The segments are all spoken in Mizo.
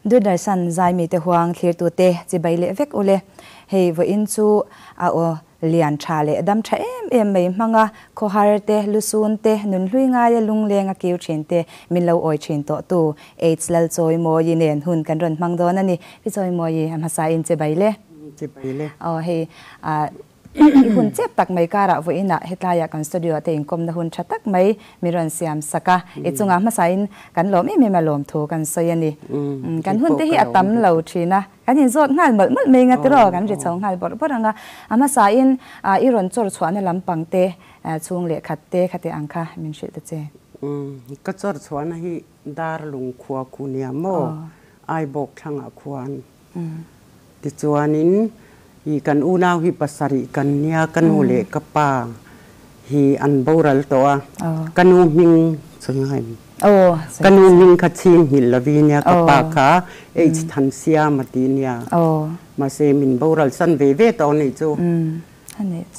Doordarshan zaimi te huang thlirtute chibai leh vek ule. Hei vawiin chu a aw lian tha leh dam tha em em mai hmanga khawhar te, lusun te, nunhlui ngaia lunglenga kiu thin te min lo awi thin tawh tu H Lalchawimawi nen hun kan rawn hmang dawn a ni. Pi Chawimawi a hmasa in chibai le. Chibai le. Aw hei i hun chep tak mai karah vawiinah hetlaiah kan studio te inkawmna hun tha tak mai min rawn siam sak a, i chungah hmasain kan lawm em em a lawm thu kan sawi a ni. Kan hun te hi a tam lo thin a, kan inzawt nghal mawlh mawlh mai nga tiraw, kan ri chho nghal bawrh bawrh ang a. A hmasain i rawn chawr chhuahna lampang te, chhung leh khat te khate ang kha min hrilh ta che. Ka chawr chhuahna hi Darlung khua khu nia maw, Aibawk thlangah khuan. Tichuanin i kan unau hi pasarih kan nia, ka nu leh ka pa hi an boral tawh a, ka nu hming chu ngai ka nu hming kha chhing nghilh lo vi nia, ka pa kha H Thansiama ti nia, mahse min boral san ve ve tawh anih chu.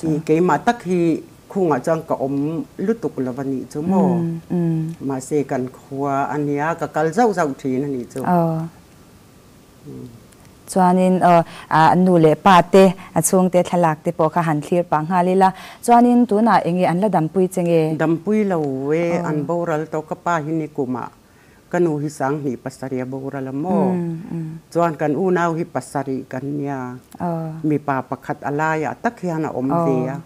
I keimah tak hi khungah chuan ka awm lutuk lo a nih chu maw, mahse kan khua a nia, ka kal zauh zauh thin a nih chu. Chuanin aw a nu leh pa te, a chhungte thlalak te pawh kha han thlir pah nghal ila. Chuanin tunah enge an la dampui che nge? Dampui lo e, an boral tawh ka pa hi nikumah ka nu hi sanghnih pasarih a boral a maw? Chuan kan unau hi pasarih kan nia, mipa pakhat a laiah tak hian a awm ve a,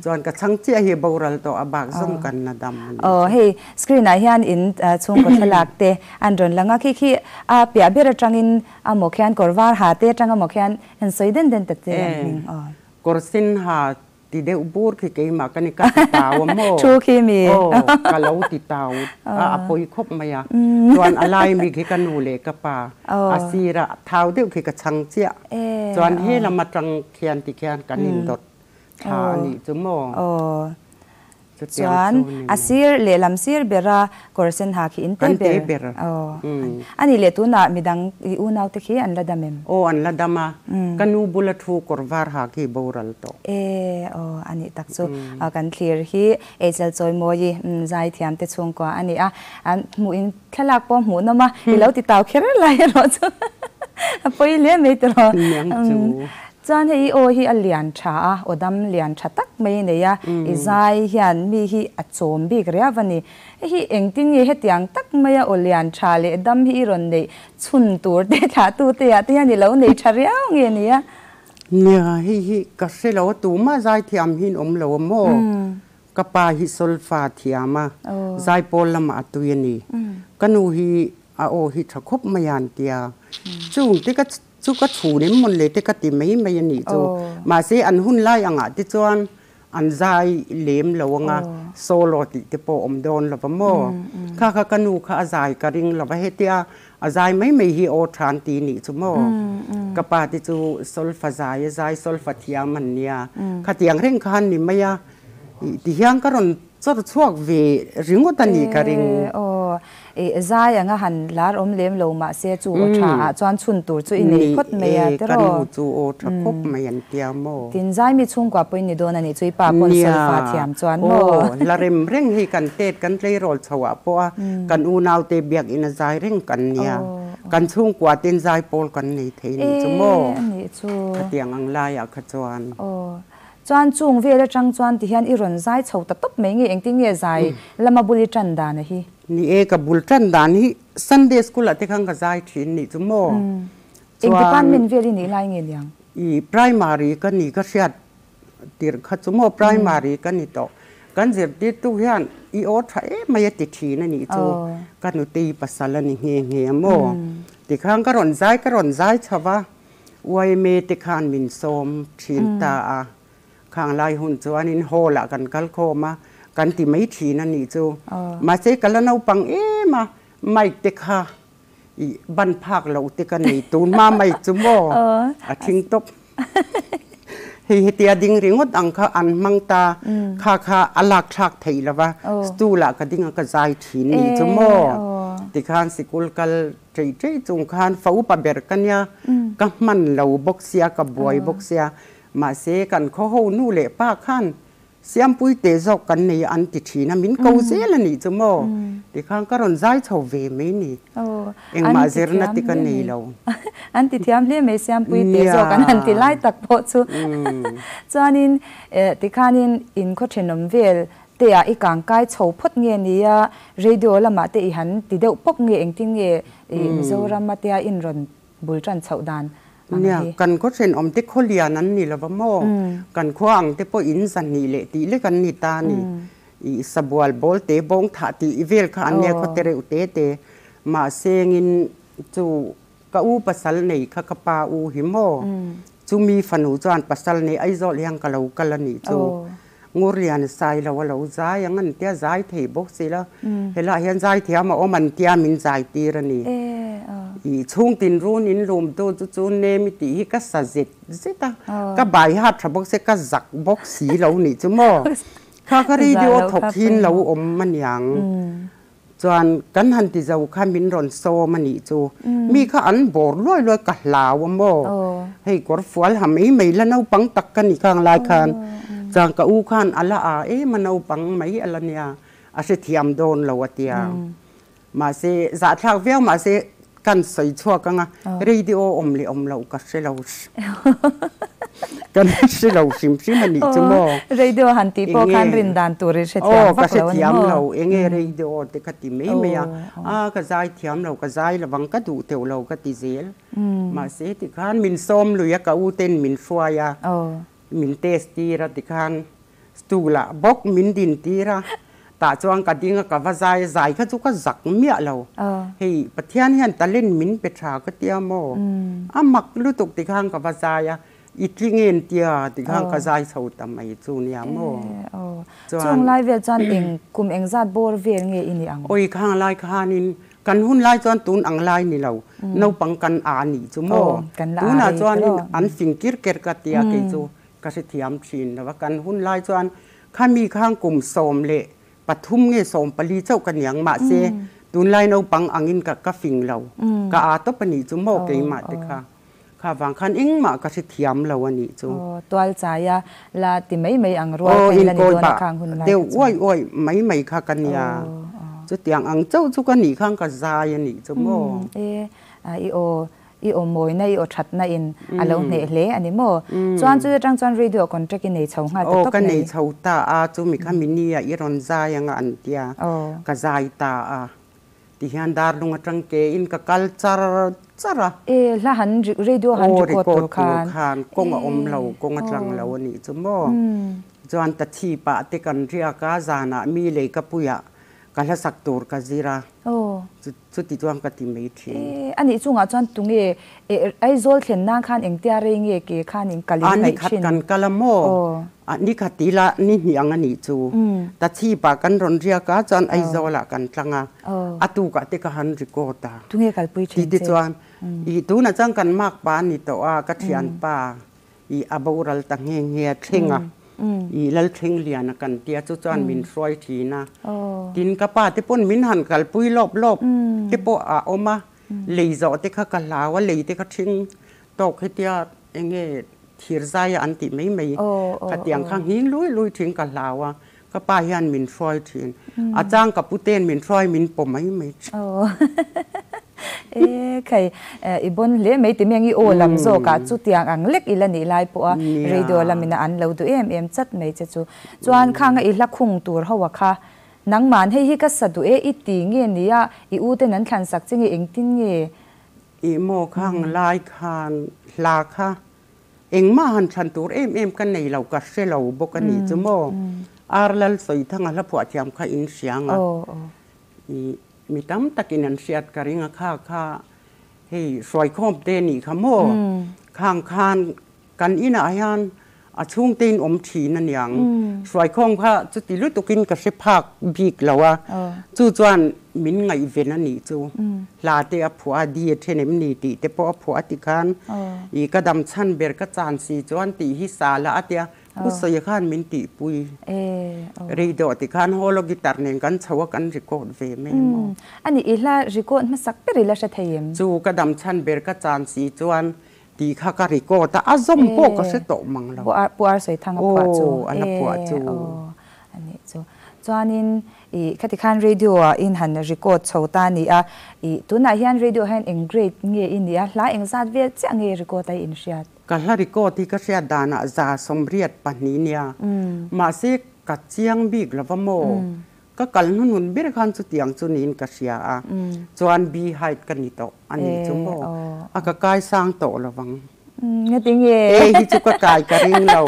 chuan ka chhang chiah hi boral tawh a bak zawng kan la dam a ni chu. Aw hei screen ah hian in chhungkaw thlalak te an rawn lang a, khi khi a piah ber atangin a maw khian kawr var ha te atang a maw khian an sawi den den ta che an hming aw. Kawr sen ha ti deuh bur khi keimah ka ni ka ti tau a maw? Thu khi mi. Aw ka lo ti tau a a pawi khawp mai a, chuan a lai mi khi ka nu leh ka pa a sir a thau deuh khi ka chhang chiah, chuan he lam atang khian ti khian kan indawt thla a nih chu maw? Aw. Chuan a sir lehlam sir bera kawr sen ha khi in te ber. Aw. A nih leh tunah midang i unau te khi an la dam em? Aw an la dam a, ka nu bula thu kawr var ha khi boral tawh. E aw a nih tak chu. Kan thlir hi Eichel Chawimawi zaithiam te chhungkua a ni a, hmuh in thlalak pawh hmuh nawm a, i lo ti tau kher lai erawh chu a pawi hle mai tiraw. Niang chu. Chuan hei i aw hi a lian tha a, aw dam lian tha tak mai a nei a, i zai hian mi hi a chawm bik riau a ni. Hei hi engtin nge hetiang tak maia aw lian tha leh dam hi i rawn neih chhun tur te thlah tu te ah te hian i lo nei tha riau nge nia? Nia, hei hi ka hre lo a, tumah zai thiam hi in awm lo a maw? Ka pa hi solfa thiam a, zaipawl lamah a tui a ni. Ka nu hi a aw hi tha khawp mai a an tia. Chung te ka Chu ka chhun em mawn le te ka ti mai mai a nih chu. Mahse an hun lai angah te chuan an zai lem lo anga solo tih te pawh awm dawn lo va maw. Kha kha ka nu kha a zai ka ring lo va hetia a zai mai mai hi aw than ti nih chu maw. Ka pa te chu solfa zai a zai solfa thiam an nia. Khatiang reng khan ni mai a. Ti hian ka rawn chawr chhuak ve ringawt a nih ka ring. Aw, i zai anga han lar awm lem lo mahse chu aw tha ah chuan chhun tur chu i nei phawt mai a tiraw. Ka nu chu aw tha khawp mai an tia maw. Tin zai mi chhungkua pawhin ni dawn a nih chu i pa pawn solfa thiam chuan maw. Aw, la rem reng hei kan tet kan tleirawl chho ah pawh a kan unaute biakinn a zai reng kan nia. Kan chhungkua ten zai pawl kan nei thei nih chu maw. Khatiang ang laiah kha chuan. Chuan chung vel atang chuan ti hian i rawn zai chho ta tawp mai nge engtin nge zai lama bul i tan dan a hi? Ni e, ka bul tan dan hi Sunday school ah te khan ka zai thin nih chu maw. Eng department vel i nih lai nge niang? I primary ka ni ka hriat tirh kha chu maw primary ka ni tawh. Kan zirtirtu hian i aw tha em mai a ti thin a nih chu ka nutei pasal a ni nghe nghe a maw. Tikhan ka rawn zai ka rawn zai chho va. Uaime te khan min sawm thin ta a, khang lai hun chuanin hall ah kan kal khawm a, kan ti mai thin a nih chu. Mahse ka la naupang em a, mic te kha i ban phak loh te ka nei tun hma mic chu maw a thing tawp. Hei hetia ding ringawt ang kha an hmang ta, kha kha a lak thlak theih lo va, stool ah ka ding a ka zai thin nih chu maw. Tikhan sikul kal Ṭei ṭei chung khan fa upa ber ka nia, ka hman lo bawk sia, ka buai bawk sia. Mahse, kan khaw ho nu leh pa khan Siampui te zawk kan nei a an ti thin a, min ko zel a nih chu maw? Tikhan ka rawn zai chho ve mai ni. Engmah zirna te ka nei lo. An ti thiam hle mai Siampui te zawk an han ti lai tak pawh chu. Chuanin tikhanin in khaw thenawm vel te ah i kang kai chho phawt nge nia radio lamah te i han ti deuh pawp nge engtin nge Mizoram a tia in rawn bul tan chhoh dan ang Nia, hi. kan khaw thenawm te khaw lian an ni lova maw? Kan khua ang te pawh in zahnih leh tih lek an ni ta a ni. I sabual bawl te bawng thah tih vel kha an nia khaw te reuh te te. Mahse ngin chu ka u pasal nei kha ka pa u hi maw? Chumi fanu chuan pasal nei Aizawl hian ka lo kal a nih chu. Ngurlian sai lo a lo zai ang an tia zai thei bawk si la, helaiah hian zai thiam a awm an tia min zai tir a ni. I chhung tin run in lum tu chu chu nem i tih hi ka sa zet zet a, ka bai hat tha bawk se ka zak bawk si lo nih chu maw. Kha ka radio thawk hin lo awm a niang. Chuan kan han ti zo kha min rawn sawm a nih chu. Mi kha an bawr luai luai ka hlau a maw? Hei kawr fual ha mai mai la naupang tak ka nih khang lai khan chuan ka u khan a la a em a naupang mai a la nia a hrethiam dawn lo a tia. Mahse zahthlak viau mahse Kan sawi chhuak anga radio awm leh awm loh ka hre lo kan hre lo hrim hrim a nih chu maw. Radio han tih pawh khan rin dan tur i hre thiam vak lo a ni maw. Aw ka hre thiam lo enge radio te ka ti mai mai a, a ka zai thiam lo ka zai lovang ka duh teuh lo ka ti zel. Mahse tikhan min sawm lui a ka u ten min hruai a min test tir a tikhan Stool ah bawk min din tir a, tah chuan ka ding a, ka va zai a, zai kha chu ka zak miah lo. Hei Pathian hian talent min pe tha ka tia maw? A mak lutuk ti khan ka va zai a, i tling en tia ti khan ka zai chho ta mai chu nia maw? Chuan. Chung lai vel chuan eng kum eng zat bawr vel nge i nih ang? Awi khang lai khanin kan hun lai chuan tun ang lai ni lo, naupang kan a nih chu maw? Tunah chuanin an fing kir ker ka tia kei chu. Ka hrethiam thin lo a, kan hun lai chuan khami khang kum 13 nge 14 chauh ka niang mahse tunlai naupang angin ka ka fing lo, ka aa tawp a nih chu maw keimah te kha, kha vang khan engmah ka hrethiam lo a nih chu. Aw, tual chaia la ti mai mai ang rual kha ila ni dawn a khang hun lai kha chu. Deuh uai uai mai mai kha ka nia, chutiang ang chauh chu ka nih khan ka zai a nih chu maw. E, i aw I aw mawina, i aw thatna in a lo hneh hle a ni maw? Chuan chu atang chuan radio contract i nei chho nghal ta Aw, tawp ka mai. nei chho ta a, chu mi kha mini ah i rawn zai anga an tia, ka zai ta a. Tihian darlung atang ke in ka kal char char a. E, hla han radio han Aw, record tur record tur khan. khan kawng a awm lo, kawng a tlang lo a nih chu maw? Chuan ta chhip ah te kan riak a, zanah mi lei ka puiah ka hla sak tur ka zir a. Chuti chuan ka ti mai thin. E, a nih chungah chuan tunge e, Aizawl thlen nan khan engtia rei nge ke khan in kal in A, ngaih nikhat thin? kan kal a maw? A, nikhat ti la ni hnih ang a nih chu. Tachhip ah kan rawn riak a, chuan Aizawl ah kan tlang a, a tukah te ka han record a. Tunge kalpui thin Titi che? chuan, i tunah chuan kan mark pa a ni tawh a, ka thianpa. I a boral ta nghe nghe a thleng a, i Lalthleng Liana kan tia chu chuan min hruai thin a. Tin ka pa te pawn min han kalpui lawp lawp te pawh a awm a, lei zawh te kha ka hlau a, lei te kha thing tawk hetia eng nge thir zai a an tih mai mai khatiang kha nghing lui lui thin ka hlau a, ka pa hian min hruai thin. A chang ka pu ten min hruai min paw mai mai thin. E khai, i bon hle mai ti meng i aw lam zawk ah chutiang ang lek ila nih lai pawh a radio lamin a an lo duh em em chat mai che chu. Chuan khang a i hla khung tur ho a kha nangman hei hi ka sa duh e i ti nge nia i u ten an thlan sak che nge engtin nge? I maw khang lai khan hla kha engmah han thlan tur em em ka nei lo ka hre lo bawk a nih chu maw. Ar Lal Sawithanga hla phuah thiam kha in hria ang a. I mi tam takin an hriat ka ring a, kha kha hei hruaikhawm te nih kha maw? Khang khan kan inah hian a chhungte in awm thin a niang. Hruaikhawm kha chuti lutukin ka hre phak bik lo a, chu chuan min ngaihven a nih chu. Hla te a phuah a, di a then em ni tih te pawh a phuah a ti khan i ka dam chhan ber ka chan si chuan tih hi sa la a tia. Pu Sawia khan min tihpui rei dawh ti khan hall a guitar nen kan chho a kan record ve mai maw. A nih i hla record hmasak ber i la hre thei em? Chu ka dam chhan ber ka chan si chuan tih kha ka record a, a zawm pawh ka hre tawh mang lo. Pu Ar Sawithanga phuah chu. Aw a la phuah chu. chu. Chuanin i khati khan radio ah in han record chho ta a ni a, i tunah hian radio ah hian eng grade nge i nih a, hla eng zat vel chiah nge record a i inhriat? Ka hla record hi ka hriat danah 182 nia, mahse ka chiang bik lo va maw? Ka kal hnunun ber khan chutiang chu niin ka hria a, chuan B height ka ni tawh a nih chu maw? A ka kai sang tawh lo vang. Ngati nge? E hi chu ka kai ka ring lo.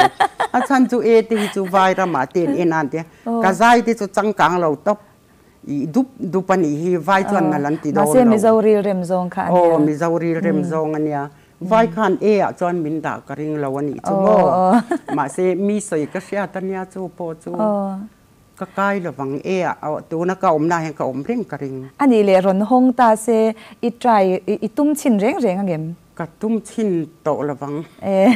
A chhan chu e te hi chu vai ramah te an en a an ti a, ka zai te chu changkang lo tawp i dup dup a nih hi, vai chuan nal an ti dawn lo. Mahse Mizo rilrem zawng kha a nia. Aw, Mizo rilrem zawng a nia. Vai khan e ah chuan min dah ka ring lo a nih chu maw? Mahse mi sawi ka hriat a nia chu pawh chu. Ka kai lovang e a, tuna ka awmna hian ka awm reng ka ring. A nih leh rawn hawng ta se i try, i tum chhin reng reng angem? Ka tum chhin tawh lovang. E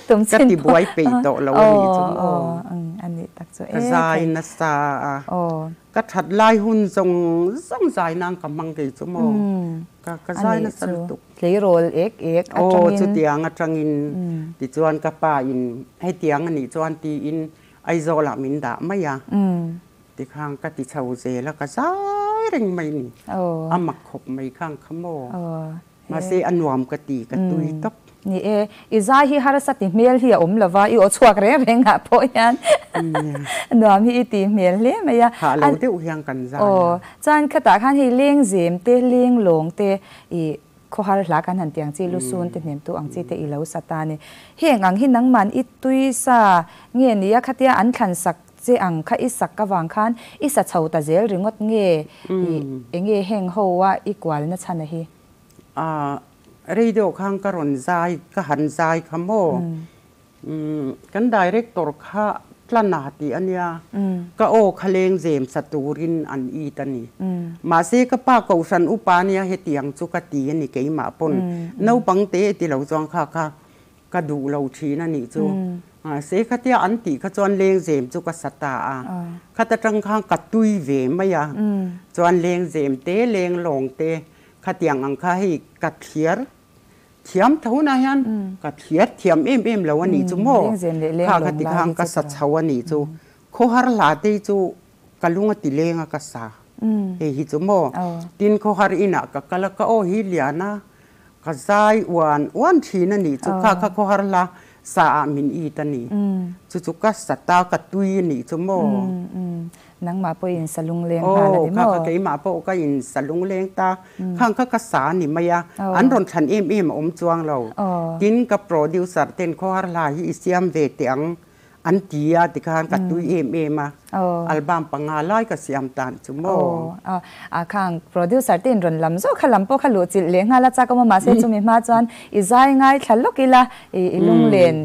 tum chhin Ka ti buai peih tawh lo a nih chu maw? A nih tak chu e. Ka zai nasa a, ka that lai hun zawng zawng zai nan ka hmang kei chu maw? Ka zai nasa lutuk. Tleirawl ek ek atangin. Aw chutiang atangin tichuan ka pa in hetiang a nih chuan tiin Aizawlah min dah mai a, tikhang ka ti chho zel a, ka zai reng mai ni. A mak khawp mai khang kha maw? Mahse a nuam ka ti, ka tui tawp. Ni e, i zai hi harsa ti hmel hi a awm lo va, i aw chhuak reng reng ah pawh hian nuam hi i ti hmel hle mai a. Hah lo deuh hian kan zai a. Chuan khatah khan hei lengzem te, lenglawng te i Khawhar hla kan han ti ang chi, lusun te hnemtu ang chi te i lo sa ta a ni. Heng ang hi nangman i tui sa nge nia khatia an thlan sak che ang kha i sak avang khan i sa chho ta zel ringawt nge i enge heng ho a i kualna chhan a hi? A radio khan ka rawn zai, ka han zai kha maw? Kan director kha Tlana tih a nia, ka aw kha leng zem sa turin an it a ni. Mahse ka pa Kohhran upa nia hetiang chu ka ti a ni keimah pawn naupang te ti lo chuan kha kha ka duh lo thin a nih chu. Mahse khatia an tih kha chuan leng zem chu ka sa ta a, khata tang khan ka tui ve mai a, chuan leng zem te leng lawng te khatiang ang kha hei ka thliar Thiam tho na hian ka thliar thiam em em lo a nih chu maw? Kha ka ti khan ka sa chho a nih chu. Khawhar hla te hi chu ka lung a ti leng a ka sa hei hi chu maw? Tin khawhar inah ka kal a, ka aw hi lian a, ka zai uan uan thin a nih chu. Kha kha khawhar hla sa ah min it a ni. Chu chu ka sa ta ka tui a nih chu maw? Nangmah pawh in sa lungleng nghal a ni maw? Aw, kha kha keimah pawh ka in sa lungleng ta. Khang kha ka sa a ni mai a, an rawn thlan em em a awm chuang lo. Tin, ka producer ten khawhar hla hi i siam ve teh ang an ti a, tikhan ka tui em em a, album panga lai ka siam tan chu maw? Aw, a khang producer te in rawn lam zawk kha lam pawh kha luh chilh leh nghal a chak awm a, mahse chumi hma chuan i zai ngai thla lawk ila, i lunglen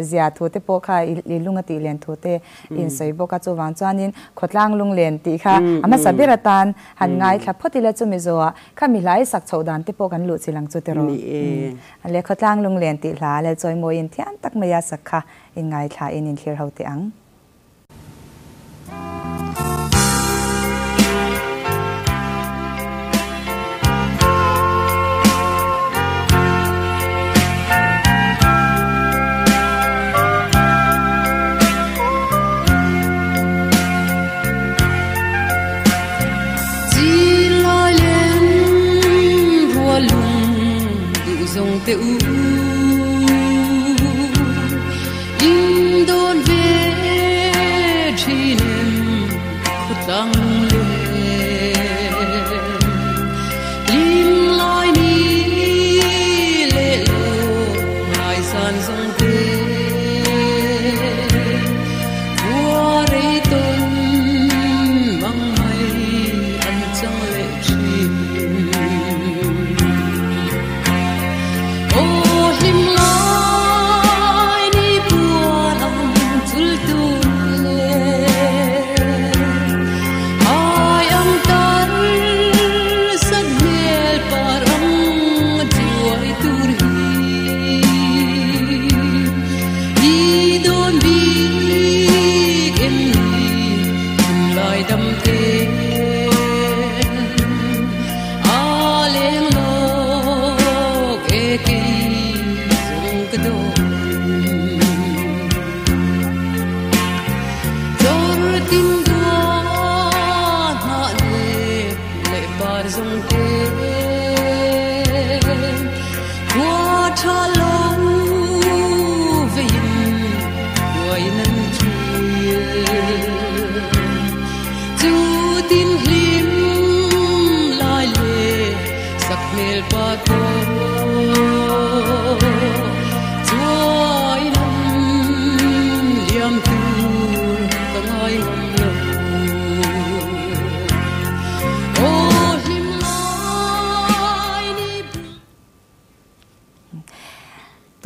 zia thu te pawh kha i lung a tih len thu te insawi bawk a, chuvang chuanin khawtlang lunglen tih kha a hmasa ber atan han ngaithla phawt ila chumi zawhah khami hla i sak chhoh dan te pawh kan luh chilh ang chu tiraw? Le khawtlang lunglen tih hla Lalchawimawiin thiam tak maia sak kha inngaithla in inthlir ho teh ang.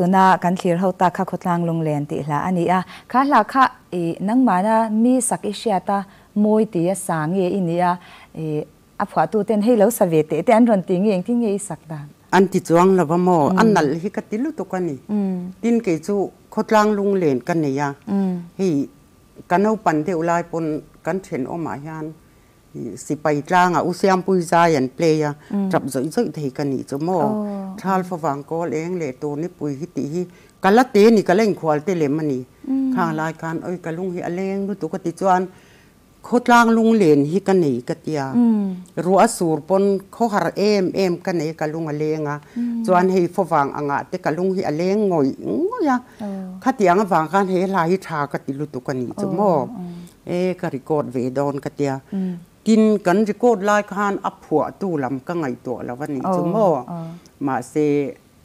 Tuna kan thlir ho tak kha Khawtlang Lunglen tih hla a ni a, kha hla kha i nangmahna mi sak i hriat a, mawi ti a sa nge i nia, i a phuahtu ten hei lo sa ve teh te an rawn ti nge engtin nge i sak dan? An ti chuang lo va maw? A nalh hi ka ti lutuk a ni. Tin kei chu Khawtlang Lunglen ka nei a, hei ka naupan deuh lai pawn kan thenawmah hian Sipai tlangah U Siampui zai an play a, tap zawih zawih thei ka nih chu maw? Thal favang kawl eng leh tur nipui hi tih hi ka la te ni, ka la inkhual te lem a ni. Khang lai khan awi ka lung hi a leng lutuk a ti chuan khawtlang lunglen hi ka nei ka tia. Ruah a sur pawn khawhar em em ka nei ka lung a leng a, chuan hei favang angah te ka lung hi a leng ngawih ngawih a. Khatiang avang khan he hla hi tha ka ti lutuk a nih chu maw? E ka record ve dawn ka tia. Tin kan record lai khan a phuahtu lam ka ngaihtuah lo a nih chu maw. Mahse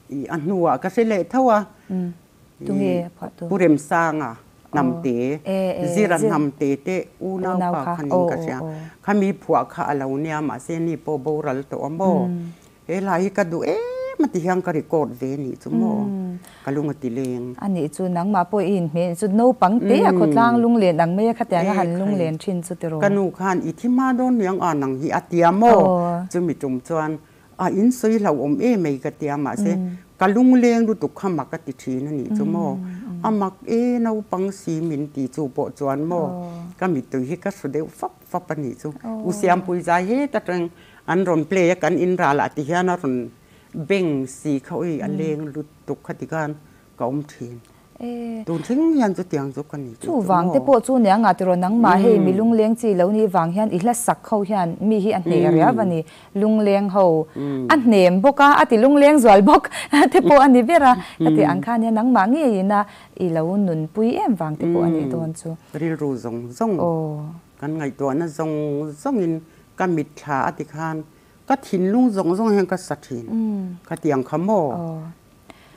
i a hnuah ka hre leh tho a. Tunge a phuahtu? Pu Remsanga Hnamte, Zira Hnamte te unaupa kha niin ka hria. Khami phuah kha a lo nia mahse ni pawh boral tawh a maw. He hla hi ka duh em a ti hian ka record ve nih chu maw ka lung a ti leng. A nih chu nangmah pawh i inhmeh chu naupang te a khawtlang lunglen ang mai a khatiang a han lunglen thin chu tiraw. Ka nu khan i thi hma dawn niang a nang hi a tia maw chumi tum chuan a in sawi hlauhawm em mai ka tia mahse ka lungleng lutuk kha mak a ti thin a nih chu maw a mak e naupang si min ti chu pawh chuan maw ka mittui hi ka hru deuh fap fap a nih chu U Siampui zai het atang An rawn play a kan in ral ah ti hian a rawn beng si kha ui a leng lutuk kha ti khan ka awm thin. Tun thleng hian chutiang chu ka ni tih chu maw. Chuvang te pawh chu nia nga tiraw nangmah hei mi lungleng chi lo ni vang hian i hla sak ho hian mi hi a hneh riau a ni. Lungleng ho a hnem bawk a, a ti lungleng zual bawk te pawh a ni ber a. Ka ti ang khan hian nangmah ngeiin a i lo nunpui em vang te pawh a nih dawn chu. Rilru zawng zawng kan ngaihtuahna zawng zawngin Ka mitthla a ti khan ka thinlung zawng zawng hian ka sa thin. Khatiang kha maw?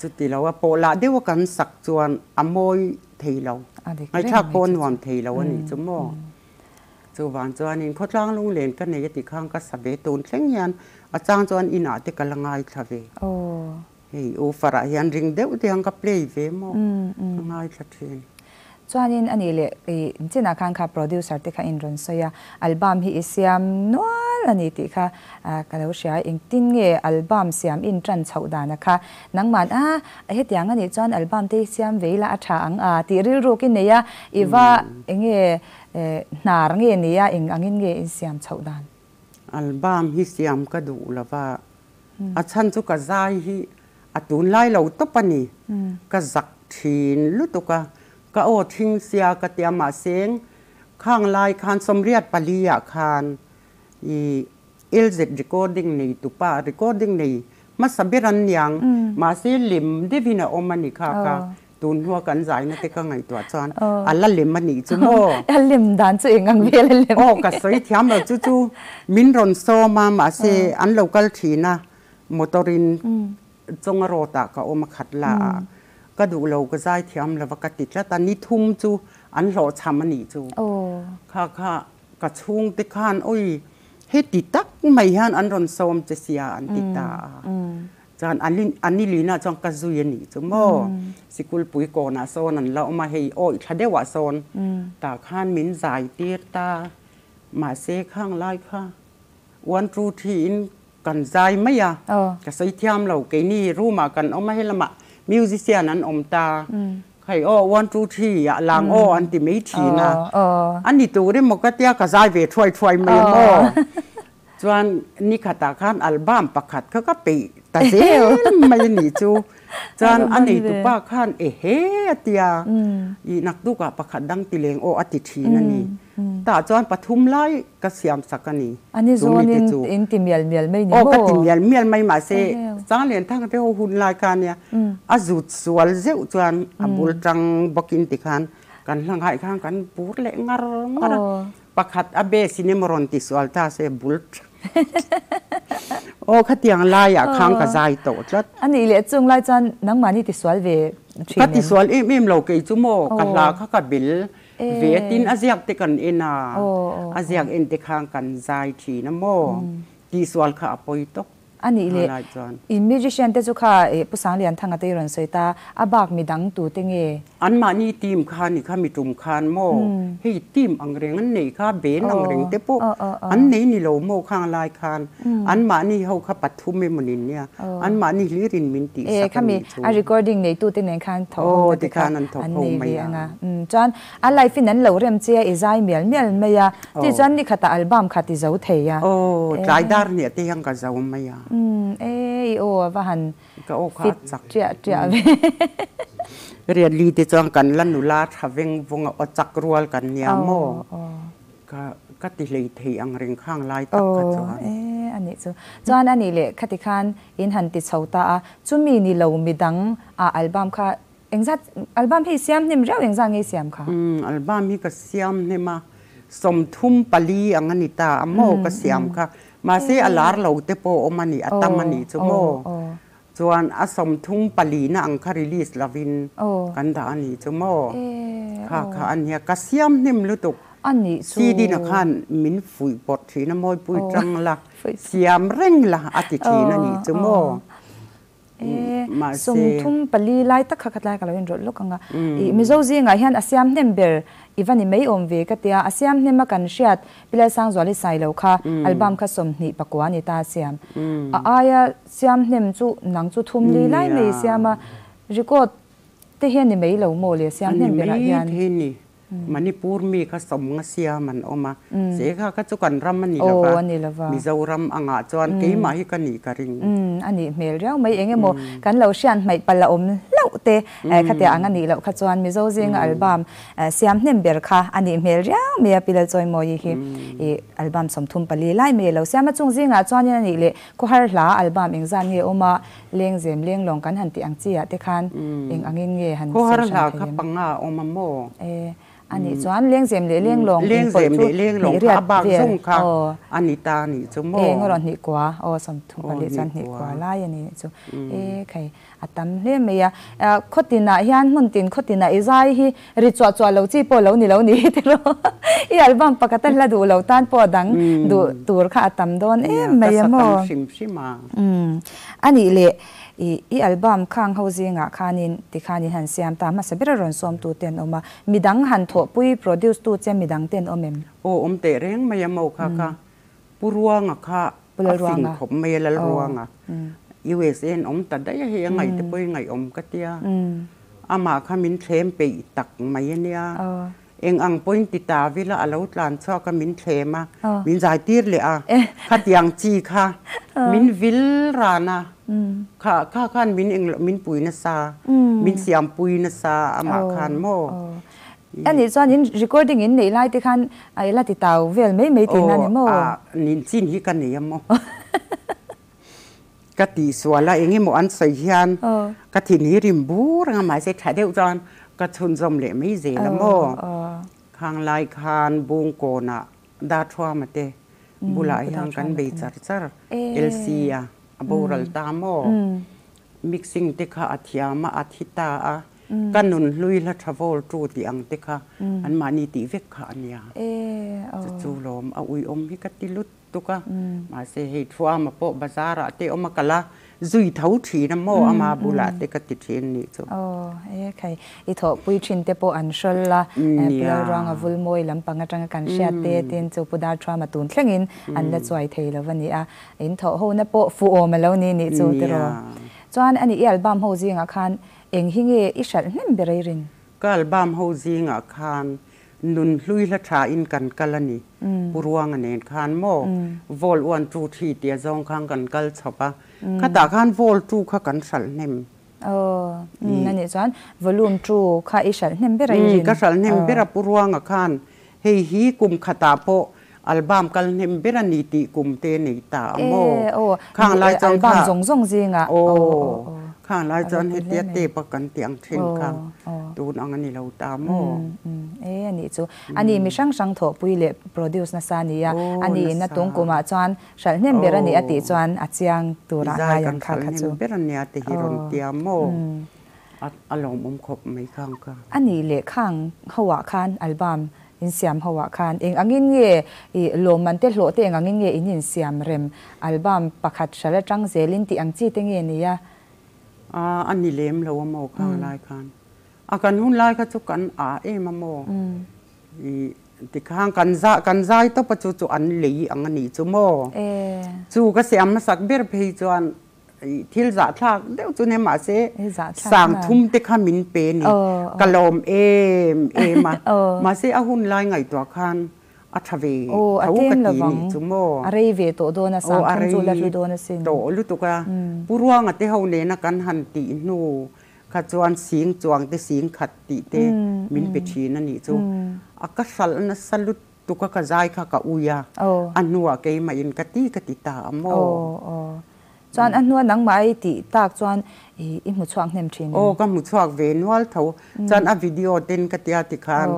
Chuti lo a pawhlah deuh a kan sak chuan a mawi thei lo. Ngaihthlak pawh a nuam thei lo a nih chu maw? Chuvang chuanin khawtlang lunglen ka nei a ti khan ka sa ve tun thleng hian a chang chuan inah te ka la ngaithla ve. Hei U Farah hian ring deuh te ang ka play ve maw? Ka ngaithla thin. Chuanin a nih leh i chinah khan kha producer te kha in rawn sawi a, album hi i siam nual a ni tih kha ka lo hria a, engtin nge album siam in tan chhoh dana kha nangman a hetiang a nih chuan album te hi siam ve ila a tha ang a tih rilruk i nei a, i va enge hnar nge ni a eng angin nge in siam chhoh dan? Album hi siam ka duh lova, A chhan chu ka zai hi a tunlai lo tawp a ni. Ka zak thin lutuk a, ka aw thing sia ka tia mahse khang lai khan sawmriat pali ah khan i LZ recording nei tupa recording nei hmasa ber an niang mahse lem deuhin a awm a ni kha ka Tun hnua kan zaina te ka ngaihtuah chuan a la lem a nih chu maw? A lem dan chu eng ang vel a lem? Aw ka sawi thiam lo chu chu min rawn sawm a mahse an lo kal thin a motor in chawnga road ah ka awm a khat la a ka duh lo ka zai thiam lo va ka ti tlat a ni thum chu an hlawhchham a nih chu kha kha ka chhungte khan awi heti tak mai hian an rawn sawm che sia an ti ta a. Chuan a nilina chuan ka zui a nih chu maw? Sikulpui kawnah sawn an la awm a, hei awih thla deuhah sawn tah khan min zai tir ta. Mahse khang lai kha one two three in kan zai mai a, ka sawi thiam lo. Keini room ah kan awm a, helamah musician an awm ta. Hei aw one two three ah lang aw an ti mai thin a. A ni tur emaw ka tia ka zai ve thuai thuai mai a maw? Chuan nikhatah khan album pakhat kha ka peih ta zel mai a nih chu. Chuan a neitupa khan ehe a tia, ih naktukah pakhat dang ti leng aw a ti thin a ni. Tah chuan pathum lai ka siam sak a ni. A ni zawnin in ti mial mial mai ni maw? Aw ka ti mial mial mai mahse Sanglian Thang te ho hun lai kha nia a zut sual zeuh chuan a bul tang bawkin tikhan kan hla ngaih khan kan bur leh ngar ngar a. Pakhat a base in emaw rawn ti sual ta se bul Aw khatiang laiah khang ka zai tawh tlat. A nih leh chung lai chuan nangmahni ti sual ve thin em? Ka ti sual em em lo kei chu maw ka hla kha ka bel ve tin a ziak te kan en a, a ziak en te khang kan zai thin a maw tih sual kha a pawi tawp. A nih leh, Khalai chuan. In musician te chu kha Pu Sanglianthanga te i rawn sawi ta, a bak midang tu te nge? Anmahni team kha ni kha mi tum khan maw? Hei team ang reng an neih kha, band ang reng te pawh an nei ni lo maw khang lai khan? Anmahni ho kha pathum emaw ni nia, anmahni hlir in min tih sak a nih chu. Khami a recording neitu te nen khan thawk ho na te kha an nei ve ang a. Chuan A life in an lo rem che a, i zai mial mial mai a, ti chuan ni khatah album khat i zo thei a. Aw, tlai dar hniah te hian ka zo mai a. Umm, e, i aw a va han Ka aw kha a fit chak. ṭiah ṭiah ve. Riatli te chuan kan la nula tha veng vawng a, aw chak rual kan nia maw? Ka ka ti hlei thei ang reng khang lai tak kha Aw, chuan. e, a nih chu. Chuan a nih leh khati khan in han ti chho ta a, chumi ni lo midang ah album kha Engzat album hi i siam hnem riau engzat nge i siam kha? Umm album hi ka siam hnem a, 34 ang a ni ta a maw ka siam kha, mahse a lar lo te pawh awm a ni, a tam a nih chu maw? Chuan a 34 na ang kha release lovin kan dah a nih chu maw? Kha kha a nia, ka siam hnem lutuk. CD na khan min fuih pawrh thin a, mawipui tang la, siam reng la a ti thin a nih chu maw? E, 34 lai tak kha khatlai ka lo inrawlh lawk ang a. I Mizo zingah hian a siam hnem ber i va ni mai awm ve ka tia, a siam hnem a kan hriat Pi Lalsangzuali Sailo kha album kha 29 a ni ta a siam. A aia siam hnem chu nang chu thum li lai mai i siam a, record te hian ni mai lo maw le siam hnem berah hian. A ni mai thei ni. Manipur mi kha sawm nga siam an awm a, che kha kha chu kan ram a ni lo va, Mizoram angah chuan keimah hi ka nih ka ring. Umm a nih hmel riau mai, eng emaw kan lo hriat hmaih palh a awm hlauh te khatia ang a nih loh kha chuan Mizo zinga album siam hnem ber kha a nih hmel riau mai a, Pi Lalchawimawi hi i album 34 lai mai a lo siam a, chung zingah chuanin a nih leh Khawhar hla album engzat nge awm a, Lengzem lenglawng kan han tih ang chi ah te khan eng angin nge han Khawhar sawi hran hla thei kha em? panga a awm a maw? E, a nih chuan lengzem leh lenglawng Lengzem inpawlh chu leh lenglawng hnih kha a riat bak vel zawng kha aw. a ni ta a nih chu maw? E, ngaw rawh hnih kua aw sawmthum Aw pali chuan hnih hnih kua. kua lai a ni nih chu. E, khai a tam hle mai a. Khaw tinah hian hmun tin khaw tinah i zai hi Ri chuah chuah lo chi pawh lo ni lo ni hi tiraw. I album pakhat a hla duh lo tan pawh a dang duh tur kha a tam dawn em mai a maw. Ka sa tam hrim hrim a. Umm. A nih leh i i album khang ho zingah khanin tikhanin han siam ta hmasa ber a rawn sawmtu te an awm a. Midang han thawhpui produce tu che midang te an awm em? Aw awm teh reng mai a maw kha kha. Pu Ruanga kha a fing khawp mai a Lalruanga. USA an awm ta daih a hei a ngaih te pawh hi ngaihawm ka tia. Amah kha min thlem peih tak mai a nia. Eng ang pawhin ti ta vila a lo tlan chhuak a min thlem a, min zai tir leh a. Khatiang chi kha min vil ran a, kha kha khan min eng min pui nasa, min siam pui nasa amah khan maw. A nih chuan in recording in neih lai te khan a ila ti tau vel mai mai tihna ni maw? Aw, a nin chin hi ka nei a maw? Ka tih sual a, eng emaw an sawi hian ka thin hi rim bur ang a, mahse tha deuh chuan ka chhunzawm leh mai zel a maw? Khang lai khan Bungkawnah Darthuama te bulah hian kan bei char char, LC a a boral ta maw? Mixing te kha a thiam a, a thi ta a, ka nun hlui hla tha vawl tu tih ang te kha anmahni tih vek kha a nia. Chu chu lawm a uiawm hi ka ti lut tuk a, mahse hei thuama pawh bazar ah te awm a kal a, zui tho thin a maw ama bulah te ka ti thin nih chu. Aw e khai, i thawhpui thin te pawh an hrawl a, Pual ruanga vul mawi lampang atanga kan hriat te tin chu Pu Darthuama tun thlengin an la chuai thei lo a ni a. In thawh ho na pawh fuh awm a lo ni nih chu tiraw. Chuan ani i album ho zingah khan eng hi nge i hralh hnem ber ei rin? Ka album ho zingah khan nun hlui hla tha in kan kal a ni. Pu Ruanga nen khan maw Vol one two three tia zawng khan kan kal chhawp a. Khatah khan Vol two kha kan hralh hnem. Aw anih chuan volume two kha i hralh hnem ber ei rin? Ka hralh hnem ber a Pu Ruanga khan hei hi kum khatah pawh Album kal hnem ber a ni tih kum te nei ta a maw? Khang lai chuan kha. Album zawng zawng zingah. Aw. Khang lai chuan hetia tape a kan tih ang thin kha tun ang a ni lo ta maw? E a nih chu. A ni mi hrang hrang thawhpui leh produce nasa a ni a. A ni in a tung kumah chuan hralh hnem ber a ni a tih chuan a chiang turah ngai ang kha kha chu. Zai kan hralh hnem ber a nia te hi rawn tia maw? A lawmawm khawp mai khang kha. A nih leh khang ho ah khan album. in siam ho ah khan eng angin nge i lawmman te hlawh te eng angin nge in insiam rem album pakhat hral atang zelin tih ang chi te nge nia? A a ni lem lo a maw khang lai khan a kan hun lai kha chu kan a em a maw i tikhan kan za kan zai tawp a chu chu an lei ang a nih chu maw chu ka siam hmasak ber phei chuan Thil zahthlak deuh chu nia mahse sang thum te kha min pe ni ka lawm em em a mahse a hun lai ngaihtuah khan a tha ve tho ka ti nih chu maw a rei ve tawh dawn a sang thum chu la hlu dawn asin tawh lutuk a Pu Ruanga te ho nena kan han tih hnu kha chuan sing chuang te sing khat tih te min pe thin a nih chu a ka hralh nasa lut Tuka ka zai kha ka ui a, a hnuah keimah in ka ti ka ti ta a maw? Aw, aw. Chuan a hnua nangmah i tih tak chuan i hmu chhuak hnem thin em? Aw, ka hmu chhuak ve nual tho. Chuan a video ten ka tia tikhan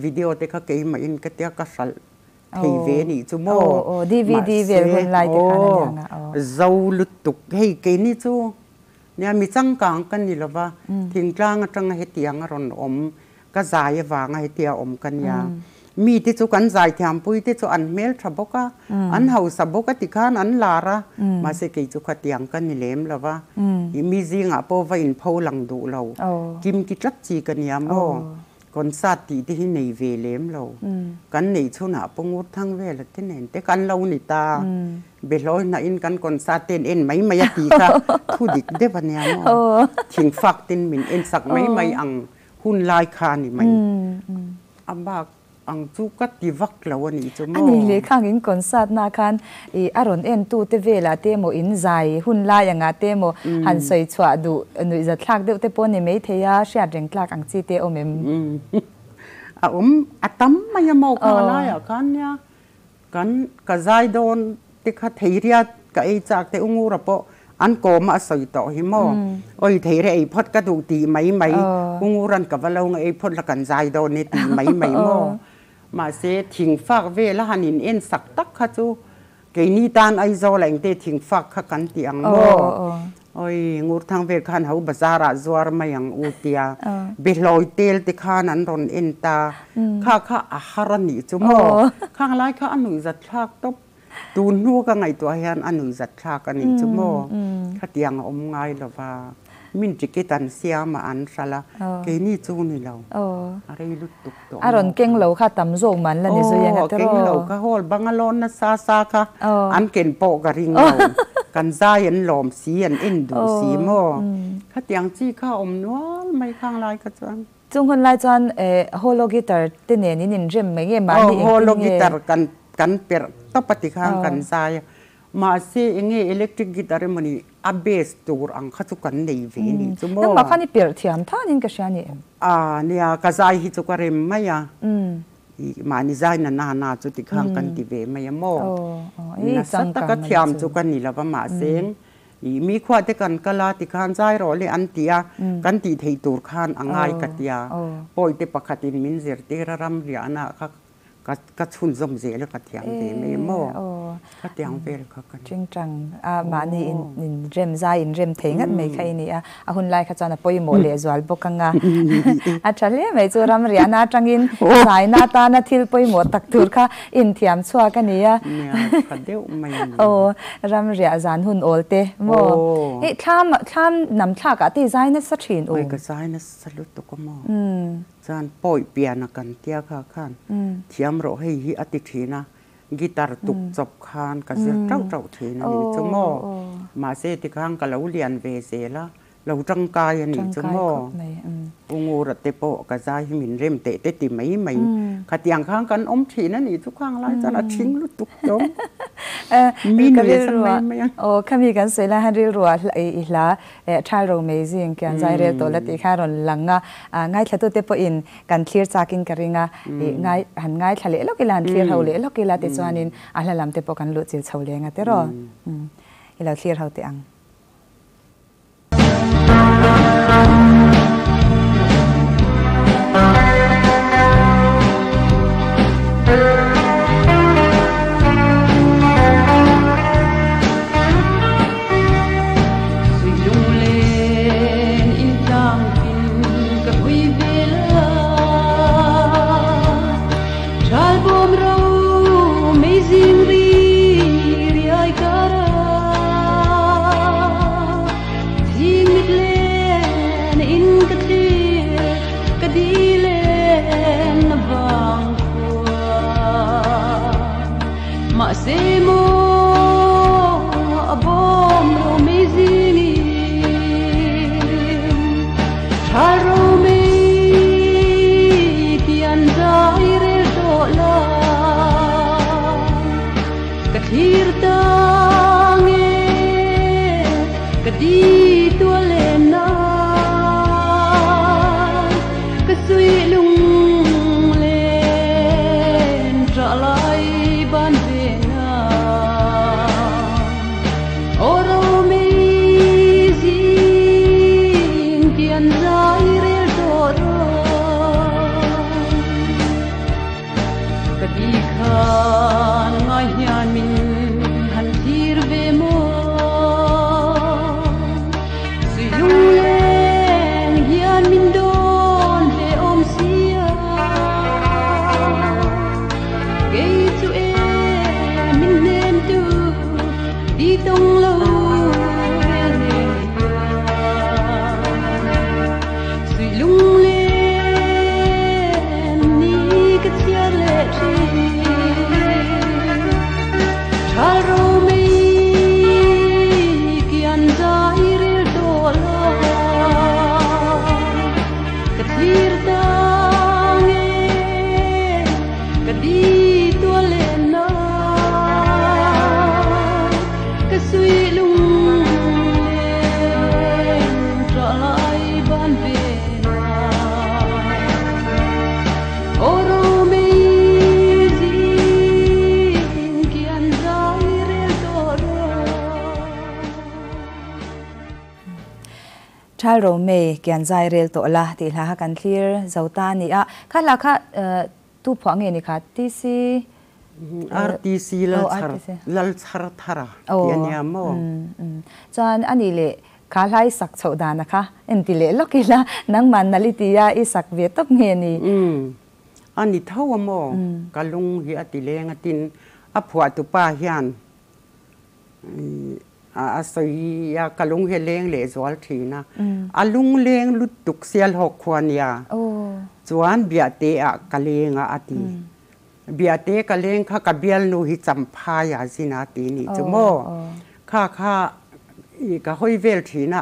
video te kha keimah in ka tia ka hralh thei ve nih chu maw? Aw, aw, DVD vel hun lai te khan a nia nga, aw. Zo lutuk. Hei keini chu nia mi changkang ka ni lova, thingtlang atanga hetiang a rawn awm Ka zai avanga hetia awm ka nia. Mite chu kan zaithiampui te chu an hmel tha bawk a, an hausa bawk a tikhan an lar a, mahse kei chu khatiang ka ni lem lo va, i mi zingah pawh va inpho lang duh lo, kim ki tlat chi ka nia maw? Concert tih te hi nei ve lem lo, kan neih chhunah pawh ngur thang vel a te nen te kan lo ni ta, Behlawi hnahin kan concert te an en mai mai a ti kha thu dik deuh a nia maw? Thingfak ten min en sak mai mai ang. Hun lai kha a ni mai. A bak ang chu ka ti vak lo a nih chu maw? A ni leh khang in concert na khan i a rawn en tu te velah te emaw in zai hun lai angah te emaw han sawi chhuah duh nuih zat thlak deuh te pawh a ni mai thei a, hriat reng tlak ang chi te awm em? A awm a tam mai a maw kha laiah khan nia Kan ka zai dawn te kha theiria ka ei chak te u Ngura pawh an kawm a sawi tawh hi maw? Awi theiria ei phawt ka duh tih mai mai u Ngura'n ka va lo nga ei phawt la kan zai dawn e tih mai mai maw? Mahse thingfak vel a han in en sak tak kha chu keini tan Aizawl a engte thingfak kha kan ti ang maw? Oi, Ngurthang vel khan ho bazar ah zuar mai ang u tia behlawi tel te khan an rawn en ta. Kha kha a har a nih chu maw? Khang lai kha a nuihzat thlak tawp. Tun hnu ka ngaihtuah hian a nuihzat thlak a nih chu maw? Khatiang a awm ngai lo va. Min ticket an siam a an hralh a, keini chu ni lo. A rei lutuk tawh maw? A rawn keng lo kha tam zawk man la ni zui ang a tiraw? Aw, keng lo kha hall bang a lawn nasa sa kha an ken pawh ka ring lo. Kan zai an lawm si, an en duh si maw? Khatiang chi kha a awm nual mai khang lai kha chuan. Chung hun lai chuan holo guitar te nen in inrem mai nge mahni engtin nge? Aw, holo guitar kan perh tawp a tikhan kan zai a. Mahse enge electric guitar emawni a bass tur ang kha chu kan nei ve nih chu maw? Nangmah khan i perh thiam thanin ka hria ni em? A nia, ka zai hi chu ka rem mai a, i mahni zai na na na chu tikhan kan ti ve mai a maw? Nasa taka thiam chu ka ni lo va mahse i mi khuah te kan kal a tikhan zai rawh le an ti a, kan tih theih tur khan a ngai ka tia, pawi te pakhatin min zirtir a ram riahna kha Ka ka chhunzawm zel a ka thiam ve mai maw? Ka tiang vel kha ka ni. Tingtang a mahni in in rem zai in rem thei ngat mai kha i ni a, a hun lai kha chuan a pawimawh leh zual bawk ang a. A tha hle mai chu ram riahna atangin zaina atana thil pawimawh tak tur kha in thiam chhuak a ni a. Nia tha deuh mai a ni. Aw ram riah zan hun awl te maw? Hei thlam thlam nam thlakah te i zai nasa thin u. Oi ka zai nasa lutuk a maw? Chuan pawi pian a kan tia kha khan thiam rawh hei hi a ti thin a, guitar tuk chawp khan ka zir tauh tauh thin a nih chu maw. Mahse tikhan ka lo lian ve zel a, lo tangkai a nih chu maw. U Ngura te pawh ka zai hi min rem teh te ti mai mai. Khatiang khan kan awm thin a nih chu khang lai chuan a thing lutuk tawng. Mi nui a sam mai mai a. Aw khami kan sawi lai han rilruah i hla Thal ro mei zing kian zai rel tawh la tih kha a rawn lang a, ngaithlatute pawhin kan thlir chakin ka ring a, ih ngai han ngaithla leh lawk ila, han thlir ho leh lawk ila tichuanin a hla lam te pawh kan luh chil chho leng a tiraw? I lo thlir ho teh ang. ve maw a bawm romei zingin Tha romei kian zai rel tawh la Ka thlir tang e ka di tual len nan Ka suih lunglen ṭah lai ban ve na. Aw romei zing tian zai rel tawh rawh. Ka ti khan ngai hian min han thlir ve maw? Sui lungleng hian min dawn ve awm sia. Kei chu e min hnem tu ti tawng lo rel reng hian. Sui lunglen ni ka chhiar leh thin. Thal romei kian zai rel tawh lo. Ka thlir tang e ka di tual len na. Ka suih lunglen ṭah lai ban ve na. Aw romei zing kian zai rel tawh rawh. Thal romei kian zai rel tawh la tih hla kha kan thlir zo ta a ni a. Kha hla kha tu phuah nge ni kha? TC. RTC Lalchhar Thara tih a nia maw? Chuan a nih leh kha hlai sak chhoh dana kha en ti leh lawk ila nangmah nalh i tia i sak ve tawp nge ni? A ni tho a maw? Ka lung hi a ti leng a tin a phuahtupa hian A sawi a, ka lung hi a leng leh zual thin a. A lung leng lutuk Sialhawk khua nia. Chuan Biahte ah ka leng a a ti. Biahte ka leng kha ka bialnu hi Champhai ah zin a ti nih chu maw. Kha kha i ka hawi vel thin a,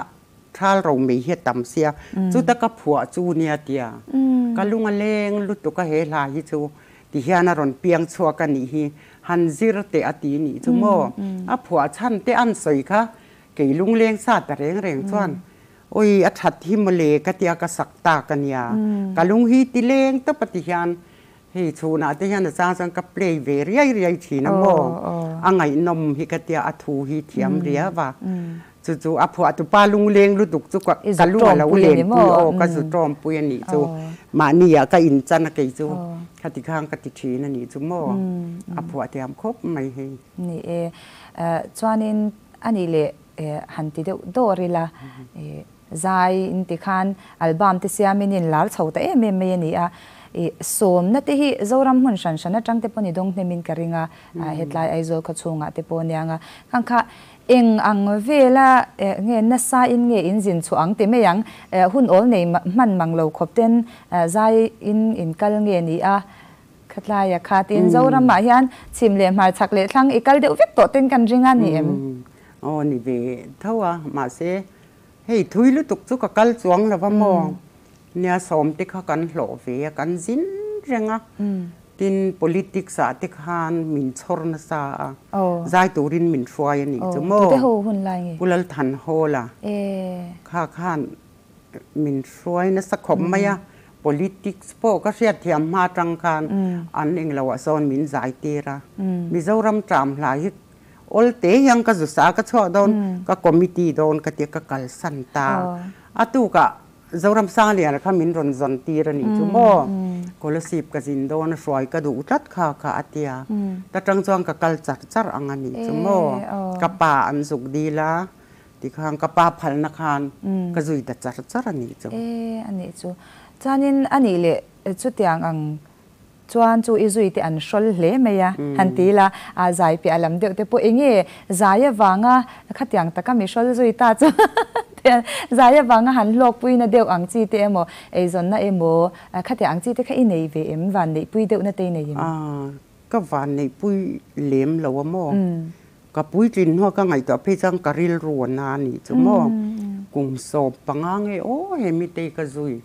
thal ro mai hi a tam sia. Chuta ka phuah chu nia tia. Ka lung a leng lutuk a he hla hi chu ti hian a rawn piang chhuak a nih hi. Han zir teh a ti nih chu maw? A phuah chhan te an sawi kha kei lungleng sa ta reng reng chuan awi a that hi mawle ka tia ka sak tak a nia. Ka lung hi ti leng tawp a ti hian hei chhunah te hian a chang chuan ka play ve riai riai thin a maw? A ngaihnawm hi ka tia a thu hi thiam riau a. Chu chu a phuah tupa lungleng lutuk chu ka lung a lo lenpui aw ka zu tawmpui a nih chu mahni ah ka inchan a kei chu khati khang ka ti thin a nih chu maw a phuah thiam khawp mai hei. Ni e, chuanin a nih leh han ti deuh dawr ila zai in ti khan album te siamin in lar chho ta em em mai a ni a, sawmna te hi Zoram hmun hran hran atang te pawh ni dawng hnemin ka ring a, hetlai Aizawl khawchhungah te pawh aniang a, khang kha Eng ang vela nge nasa in nge in zin chhuah ang ti mai ang, hun awl nei hman mang lo khawp ten zai in in kal nge ni a, khatlai a kha tin Zoram ah hian chhim leh hmar chhak leh thlang i kal deuh vek tawh ten kan ring a ni em? Aw ni ve tho a, mahse hei thui lutuk chu ka kal chuang lo va maw? Nia sawm te kha kan hlawh ve a, kan zin reng a. Tin, politics ah te khan min chhawr nasa a, zai turin min hruai a nih chu maw? Pu Lalthanhawla kha khan min hruai nasa khawp mai a, politics pawh ka hriatthiam hma atang khan an englo ah sawn min zai tir a. Mizoram tram hla hi awl te hian ka zu sa ka chhuak dawn, ka committee dawn ka tia ka kalsan ta. A tukah Zoram Sangliana kha min rawn zawn tir a nih chu maw? Kolasib ka zin dawn a hruai ka duh tlat kha kha a tia. Ta tang chuan ka kal char char ang a nih chu maw? Ka pa an zuk dil a, tikhan ka pa phalna khan ka zui ta char char a nih chu. E a nih chu. Chuanin a nih leh chutiang ang Chuan chu i zui te an hrawl hle mai a, han ti ila, a zai piah lam deuh te pawh enge zai avanga khatiang taka mi hrawl zui ta chu zai avanga han hlawkpuina deuh ang chi te emaw, eizawnna emaw khatiang ang chi te kha i nei ve em? Van neihpui deuhna te i nei em? A, ka vanneihpui lem lo a maw? Ka puitlin hnua ka ngaihtuah phei chuan ka rilru a na a nih chu maw? Kum 15 nge aw he mitei ka zui.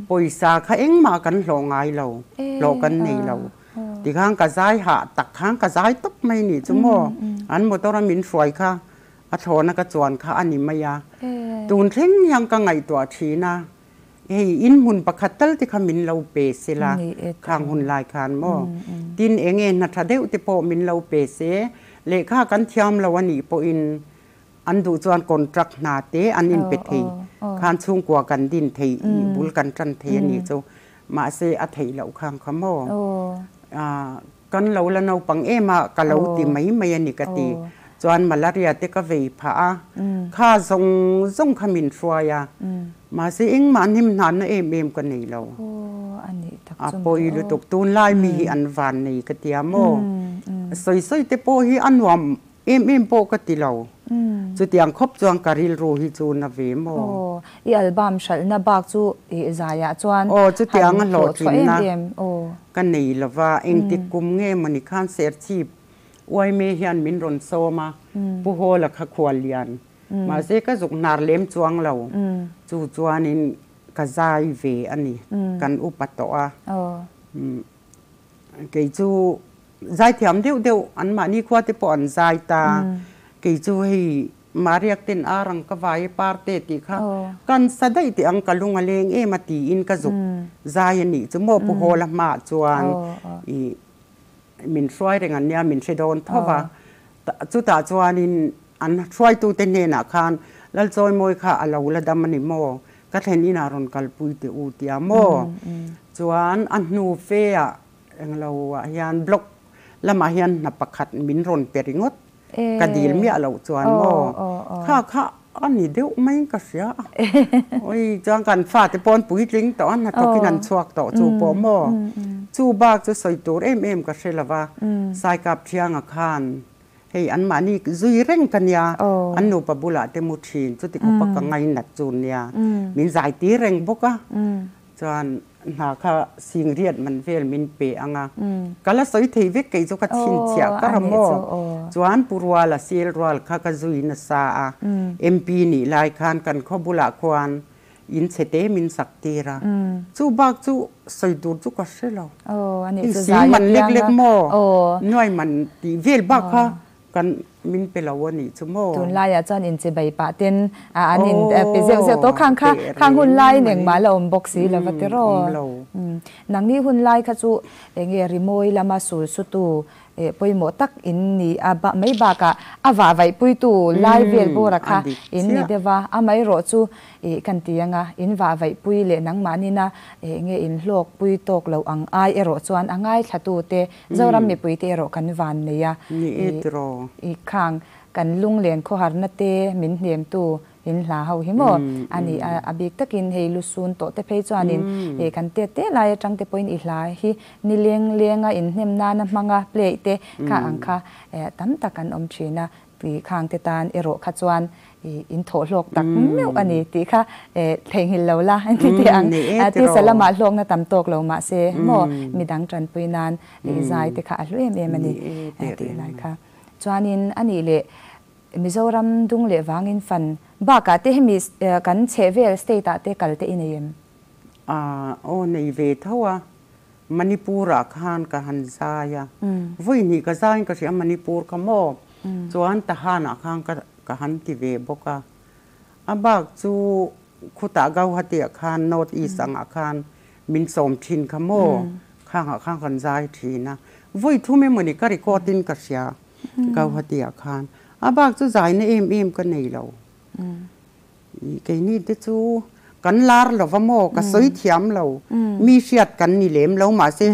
Pawisa kha engmah kan hlawh ngai lo, hlawh kan nei lo. Tikhan ka zai hah tak khan ka zai tawp mai nih chu maw? An motor a min hruai kha a thlawhna ka chuan kha a ni mai a. Tun thleng hian ka ngaihtuah thin a. Hei in hmun pakhat tal te kha min lo pe se la, khang hun lai khan maw? Tin, eng nge hna tha deuh te pawh min lo pe se, lehkha kan thiam lo a nih pawhin an duh chuan contract hna te an inpe thei, khan chhungkua kan din thei, bul kan tan thei a nih chu. Mahse, a theih loh khang kha maw? Kan lo la naupang em a, ka lo ti mai mai a ni ka ti. Chuan malaria te ka vei phah a, kha zawng zawng kha min hruai a, mahse engmah hnim hnanna em em ka nei lo. A pawi lutuk, tunlai mi hi an van nei ka tia maw? Sawi sawi te pawh hi a nuam Em em pawh ka ti lo. Chutiang khawp chuan ka rilru hi chu na ve maw? Aw, i album hralhna bak chu i zaiah chuan Aw, chutiang a hlawhtlinna ka nei lo va, engtik kum nge mawni khan Serchhip uaime hian min rawn sawm a, Pu Hawla kha khual lian. Mahse ka zuk hnar lem chuang lo. Chu chuanin ka zai ve a ni, kan upa tawh a. Kei chu Zaithiam deuh deuh anmahni khua te pawh an zai ta. Kei chu hei Mariak ten ar ang ka vai e parte tih kha kan sa daih teh ang ka lung a leng em a tiin ka zuk zai a nih chu maw Pu Hawla hmaah chuan i min hruai reng an nia min hre dawn tho va. Chutah chuanin an hruaitute hnenah khan Lalchawimawi kha a lo la dam a ni maw? Ka thlen inah rawn kalpui teh u tia maw? Chuan a hnu fe ah Englo ah hian blog lamah hian hna pakhat min rawn pe ringawt ka dil miah loh chuan maw kha kha a ni deuh mai ka hria a. Oi chuan kan fate pawh an puitling tawh a hna thawkin an chhuak tawh chu pawh maw chu bak chu sawi tur em em ka hre lova Saikap Thianga khan hei anmahni zui reng ka nia an nupa bulah te mu thin chuti khawpa ka ngainat chu nia min zai tir reng bawk a. Chuan hna kha singriat man vel min pe ang a, ka la sawi thei vek kei chu ka chhinchhiah ka ra maw? Chuan Pu Ruala sel rual kha ka zui nasa a, MP nih lai khan kan khaw bulah khuan in chhe te min sak tir a, chu bak chu sawi tur chu ka hre lo. I sing man lek lek maw? Nuai man tih vel bak kha Kan min pe lo a nih chu maw? Tunlaiah chuan inchibai pah ten an in pe zeuh zeuh tawh khang kha khang hun laiin engmah la awm bawk si lo va ti raw. Nangni hun lai kha chu enge rimawi lama sul sutu pawimawh tak in ni a mai bakah a vah vaihpuitu lai vel bawra kha in ni deuh a, amaherawh chu Ih kan ti anga, in vah vaihpui leh nangmahnina eng nge in hlawkpui tawk loh ang ai erawh chuan a ngaithlatute Zoram mipuite erawh kan van nei a. Ih khang kan lunglen khawharna te min hnemtu in hla ho hi maw a ni a, a bik takin hei lusun tawh te phei chuanin ih kan tet te lai atang te pawhin i hla hi nileng lenga inhnem nana hmanga play te kha ang kha tam tak an awm thin a. Tih khang te tan erawh kha chuan in thawh hlawk tak meuh a ni tih kha theihnghilh lo la ti teh ang. Tisa lamah hlawkna tam tawk lo mah se maw midang tanpui nan zai te kha a hlu em em a ni tih lai kha. Chuanin a nih leh Mizoram dung leh vangin fan bakah te hemi kan chhehvel state ah te kal te i nei em? Aw nei ve tho a. Manipur ah khan ka han zai a, vawi hnih ka zaiin ka hria Manipur kha maw? Chuan Tahan ah khan ka han ti ve bawk a, a bak chu khutah Gauhati ah khan North East ang ah khan min sawm thin kha maw? Khang ah khan kan zai thin a, vawi thum emawni ka record in ka hria Gauhati ah khan, a bak chu zaina em em ka nei lo. Keini te chu kan lar lo va maw, ka sawi thiam lo, mi hriat kan ni lem lo, mahse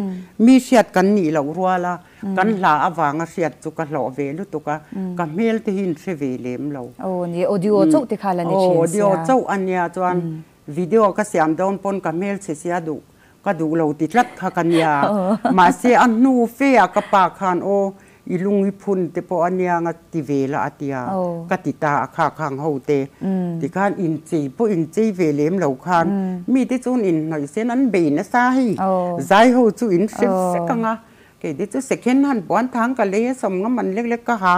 mi hriat kan nih loh rual a, kan hla avanga hriat chu ka hlawh ve lutuk a, ka hmel te hi in hre ve lem lo. Aw ni, audio chauh te kha la ni thin sia. Audio chauh a nia, chuan video ka siam dawn pawn ka hmel chhe sia duh, ka duh lo ti tlat kha ka nia, mahse a hnu fe ah ka pa khan aw I lung i phun te pawh a nia nga ti ve la a tia ka ti ta a kha khang ho te tikhan inchei pawh inchei ve lem lo khan mi te chuan inhnawih sen an bei nasa hei zai ho chu in hre vek ang a. Kei te chu second hand puan thang ka lei a sawm ngam an lek lek ka ha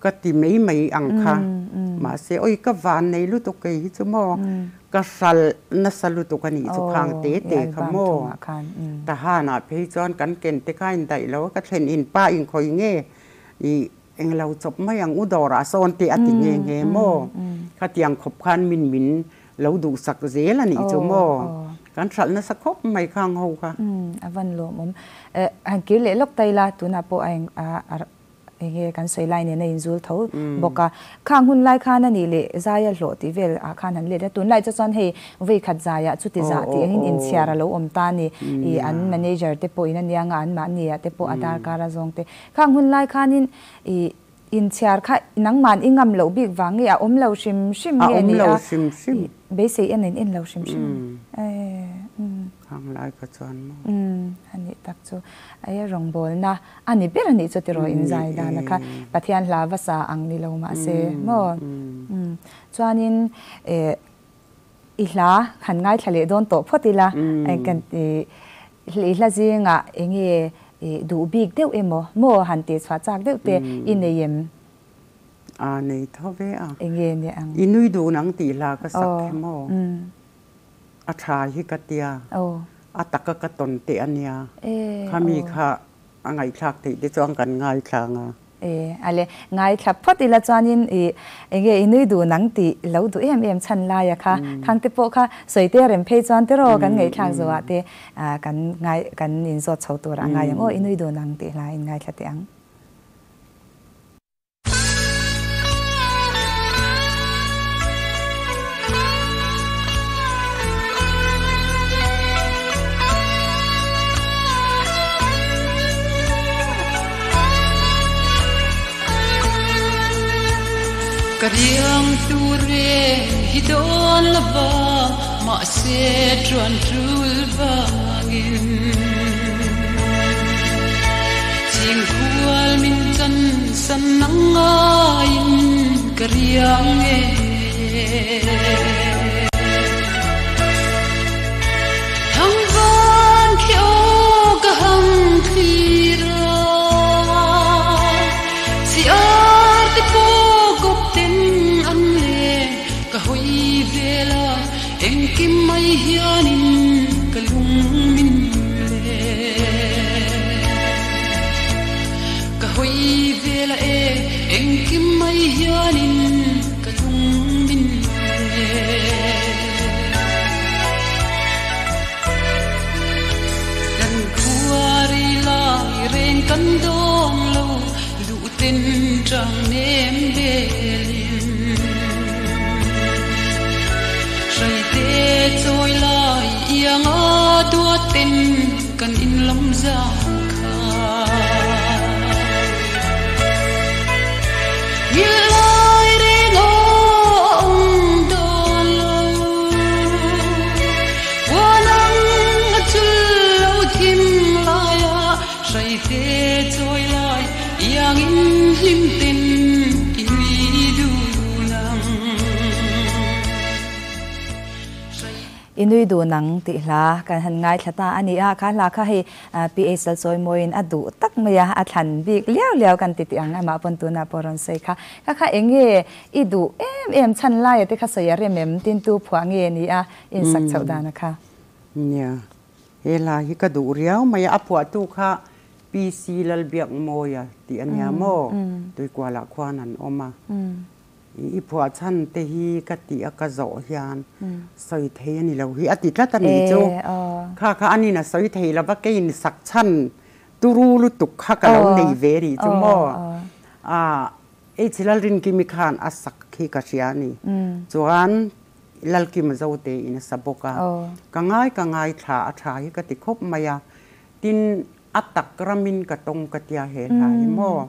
ka ti mai mai ang kha. Mahse awi ka van nei lutuk kei hi chu maw ka hral nasa lutuk a nih chu khang te te kha maw. Tahanah phei chuan kan ken te kha in daih lo a ka thlen in pa in khawi nge i englo chawp mai ang u dawrah sawn te a ti nghe nghe maw. Khatiang khawp khan min min lo duhsak zel a nih chu maw? Kan hralh nasa khawp mai khang ho kha. A van lawmawm. Han kir leh lawk ta ila, tunah pawh a eng enge kan sawi lai nen a inzul tho bawk a. Khang hun lai khan a nih leh zaia hlawh tih vel ah khan han let a, tunlai chu chuan hei vei khat zaiah chuti zah tih engin inchhiar a lo awm ta a ni. I an manager te pawh in a nia nga an mahni ah te pawh a darkar a zawng te. Khang hun lai khanin i Inchhiar kha nangman i ngam loh bik vang nge a awm lo hrim hrim nge ni a? A awm lo hrim hrim. Beisei en in en lo hrim hrim. Khang lai kha chuan maw? A nih tak chu. Aia rawngbawlna a ni ber a nih chu tiraw inzai dana kha Pathian hla va sa ang ni lo mahse maw? Chuanin i hla han ngaithla leh dawn tawh phawt ila kan i hla zingah enge i duh bik deuh emaw maw han tih chhuah chak deuh te i nei em? A nei tho ve a. Enge nia ang? I nui dun ang tih hla ka sak khi maw? A tha hi ka tia. A taka ka tawn teh a nia. Khami kha a ngaihthlak theih te chuan kan ngaithla ang a. E, a le, ngaithla phawt ila chuanin i enge i nui duh nang tih lo duh em em chhan laia kha khang te pawh kha sawi te rem phei chuan tiraw kan ngaihthlak zawhah te kan ngai kan inzawt chho turah a ngai ang aw i nui duh nang tih hla in ngaithla teh ang. Ka riang tur reng hi dawn lo va, mahse tuan tul vangin chingkhual min chan san nang ngaiin ka riang nge. Thangvan khi aw ka hang thlir a, chi ar te pawh kawp ten an leng ka hawi vel a, engkim mai hianin ka lung min leng. Ka hawi vel a e, engkim mai hianin ka lung min leng. Kan khuari lai reng kan dawng lo duh ten tang nem belin Hraite chawi lai ianga duat ten kan in lam zang kha. Nghilh lai reng aw a awm dawn lo. Puan ang a chul lo thim lai a, hraite chawi lai iangin hlim ten i nui dun ang. I nui dun ang tih hla kan han ngaithla ta a ni a, kha hla kha hei PA Salchawimawiin a duh tak mai a, a thlan bik liau liau kan ti tih ang amah pawn tunah pawh rawn sawi kha. Kha kha eng nge i duh em em chhan laia te kha sawi a rem em tin tu phuah nge ni a insak chhoh dan a kha? Nia, he hla hi ka duh riau mai a, a phuahtu kha PC Lalbiakmawia tih a nia maw? Tuikualah khuan an awm a. I phuah chhan te hi ka tih a ka zawh hian sawi thei a ni lo hi a ti tlat a nih chu. Kha kha anin a sawi thei lo va keiin sak chhan turu lutuk kha ka lo nei ve rih chu maw. H Lalrinkimi khan a sak hi ka hria a ni. Chuan Lalkima Zote in a sa bawk a. Ka ngai ka ngai thla a tha hi ka ti khawp mai a. Tin a tak ramin ka tawng ka tia he hla hi maw.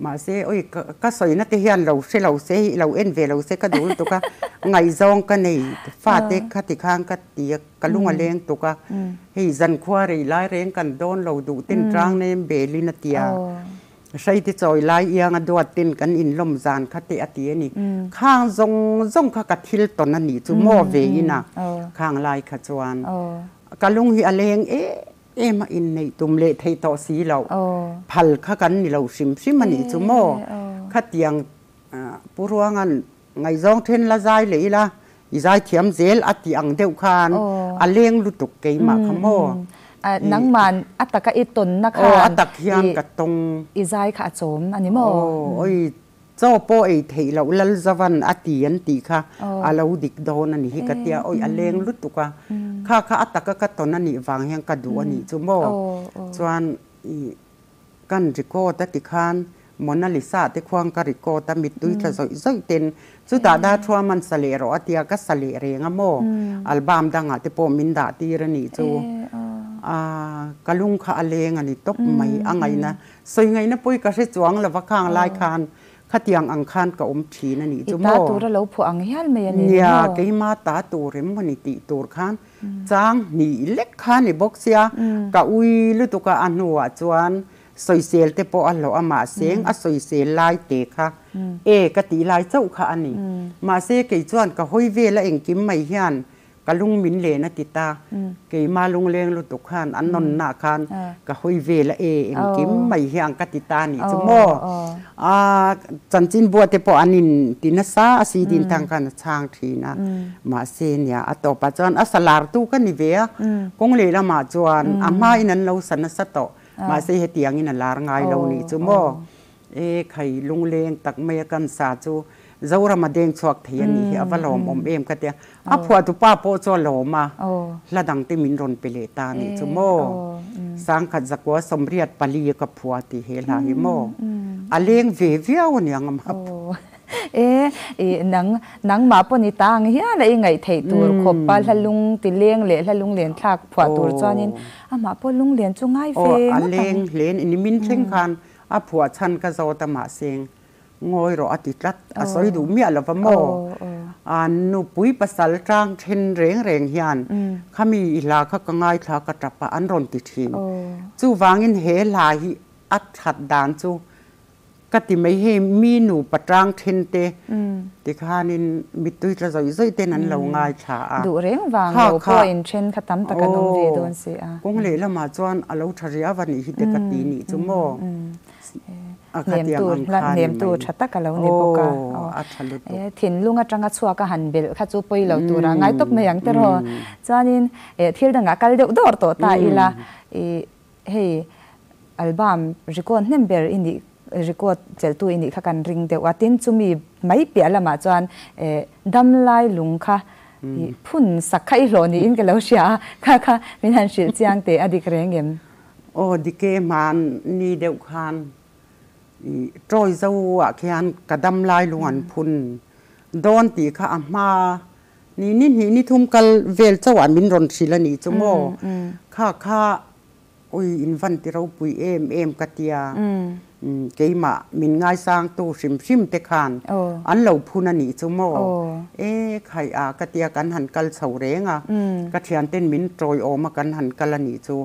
Mahse, oi, ka sawina te hian lo hre lo se, i lo en ve lo se ka duh lutuk a, ngaihzawng ka nei, fate kha ti khan ka ti a, ka lung a leng tuk a, hei zankhua rei lai reng kan dawn lo duh ten tang nem belin a ti a, hreite chawi lai iang a duat ten kan inlawm zan kha te a ti a ni. Khang zawng zawng kha ka thil tawn a nih chu maw ve in a, khang lai kha chuan ka lung hi a leng em. em a, inneih tum leh theih tawh si loh. Phal kha kan ni lo hrim hrim a nih chu maw? Khatiang Pu Ruanga'n ngaihzawng then la zai leh ila, i zai thiam zel a tih ang deuh khan a leng lutuk keimah kha maw? Nangman a taka i tawnna khan Aw, a tak hian ka tawng. I zai kha a chawm a ni maw? Aw, oi Chaw pawh ei theih loh Lalzavan a ti an tih kha a lo dik dawn a ni hi ka tia, awi a leng lutuk a, kha kha a taka ka tawn a nih vang hian ka duh a nih chu maw? Chuan i kan record a ti khan Mona Lisa te khuang ka record a mittui tla zawih zawih ten chutah da thuam an sa leh rawh a tia ka sa leh reng a maw? Album dangah te pawh min dah tir a nih chu a ka lung kha a leng a ni tawp mai a ngaihna Sawi ngaihna pawi ka hre chuang lova khang lai khan khatiang ang khan ka awm thin a nih chu I ta maw? tur a lo phuah ang hial mai a ni Nia, maw? keima ta tur em maw ni tih tur khan chang hnih lek kha ni bawk sia, ka ui lutuk a, a hnuah chuan sawisel te pawh a hlawh a, mahse a sawisel lai te kha e ka tih lai chauh kha a ni. Mahse kei chuan ka hawi vel a engkim mai hian Ka lung min len a ti ta. Keima lungleng lutuk khan an nawnna khan ka hawi vel a e engkim mai hian ka ti ta nih chu maw. A chanchin bua te pawh an in ti nasa a si din thang khan a chhang thin a. Mahse nia a tawpah chuan a sa lar tu ka ni ve a. Kawng leh lamah chuan a hma in an lo sa nasa tawh. Mahse hetiang in a lar ngai lo nih chu maw. E khai lungleng tak mai a kan sa chu Zoram a deng chhuak thei a nih hi a va lawmawm em ka tia. A phuahtu pa pawh chu a lawm a, hla dang te min rawn pe leh ta a nih chu maw. Sangkhat zakua sawmriat pali ka phua tih he hla hi maw. A leng ve viau a niang a mah. E i nang nangmah pawh ni ta ang hial a i ngaih theih tur khawp a hla lung ti leng leh hla lung len thlak phuah tur chuanin amah pawh lung len chu ngai ve ngawt ang. Aw a leng hlen i nimin thleng khan A phuah chhan ka zawt a mahseng ngawi rawh a ti tlat, a sawi duh miah lo va maw? A nupui pasal tang then reng reng hian khami i hla kha ka ngaithla ka tap a an rawn ti thin. Chuvangin he hla hi a that dan chu ka ti mai hei mi nupa tang then te tikhanin mittui tla zawih zawih ten an lo ngaithla a. Duh reng vang lo pawh in then kha tam tak an awm ve dawn si a. Kawng lehlamah chuan a lo tha riau a nih hi te ka ti nih chu maw? A khatiang ang kha ni mai. Tha tak a lo ni bawk a. A tha lutuk. Thinlung atanga chhuak a han belh kha chu pawi lo tura ngai tawp mai ang tiraw. Chuanin thil dangah kal deuh dawr tawh ta ila i hei album record hnem ber i nih record chelhtu i nih kha kan ring deuh a. Tin chumi mai piah lamah chuan damlai lung kha I phun sak kha i hlawh niin ka lo hria a, kha kha min han hrilh chiang teh a dik reng em? Aw dik e, hman ni deuh khan i tawi zo ah khian ka dam lai lung an phun dawn tih kha a hma ni ni hnih ni thum kal vel chauh ah min rawn hrilh a nih chu maw? Kha kha Ui, in van ti ropui em em ka tia. Keimah min ngaisangtu hrim hrim te khan an lo phun a nih chu maw? E, khaih a ka tia kan han kal chho reng a, ka thianten min tawiawm a kan han kal a nih chu.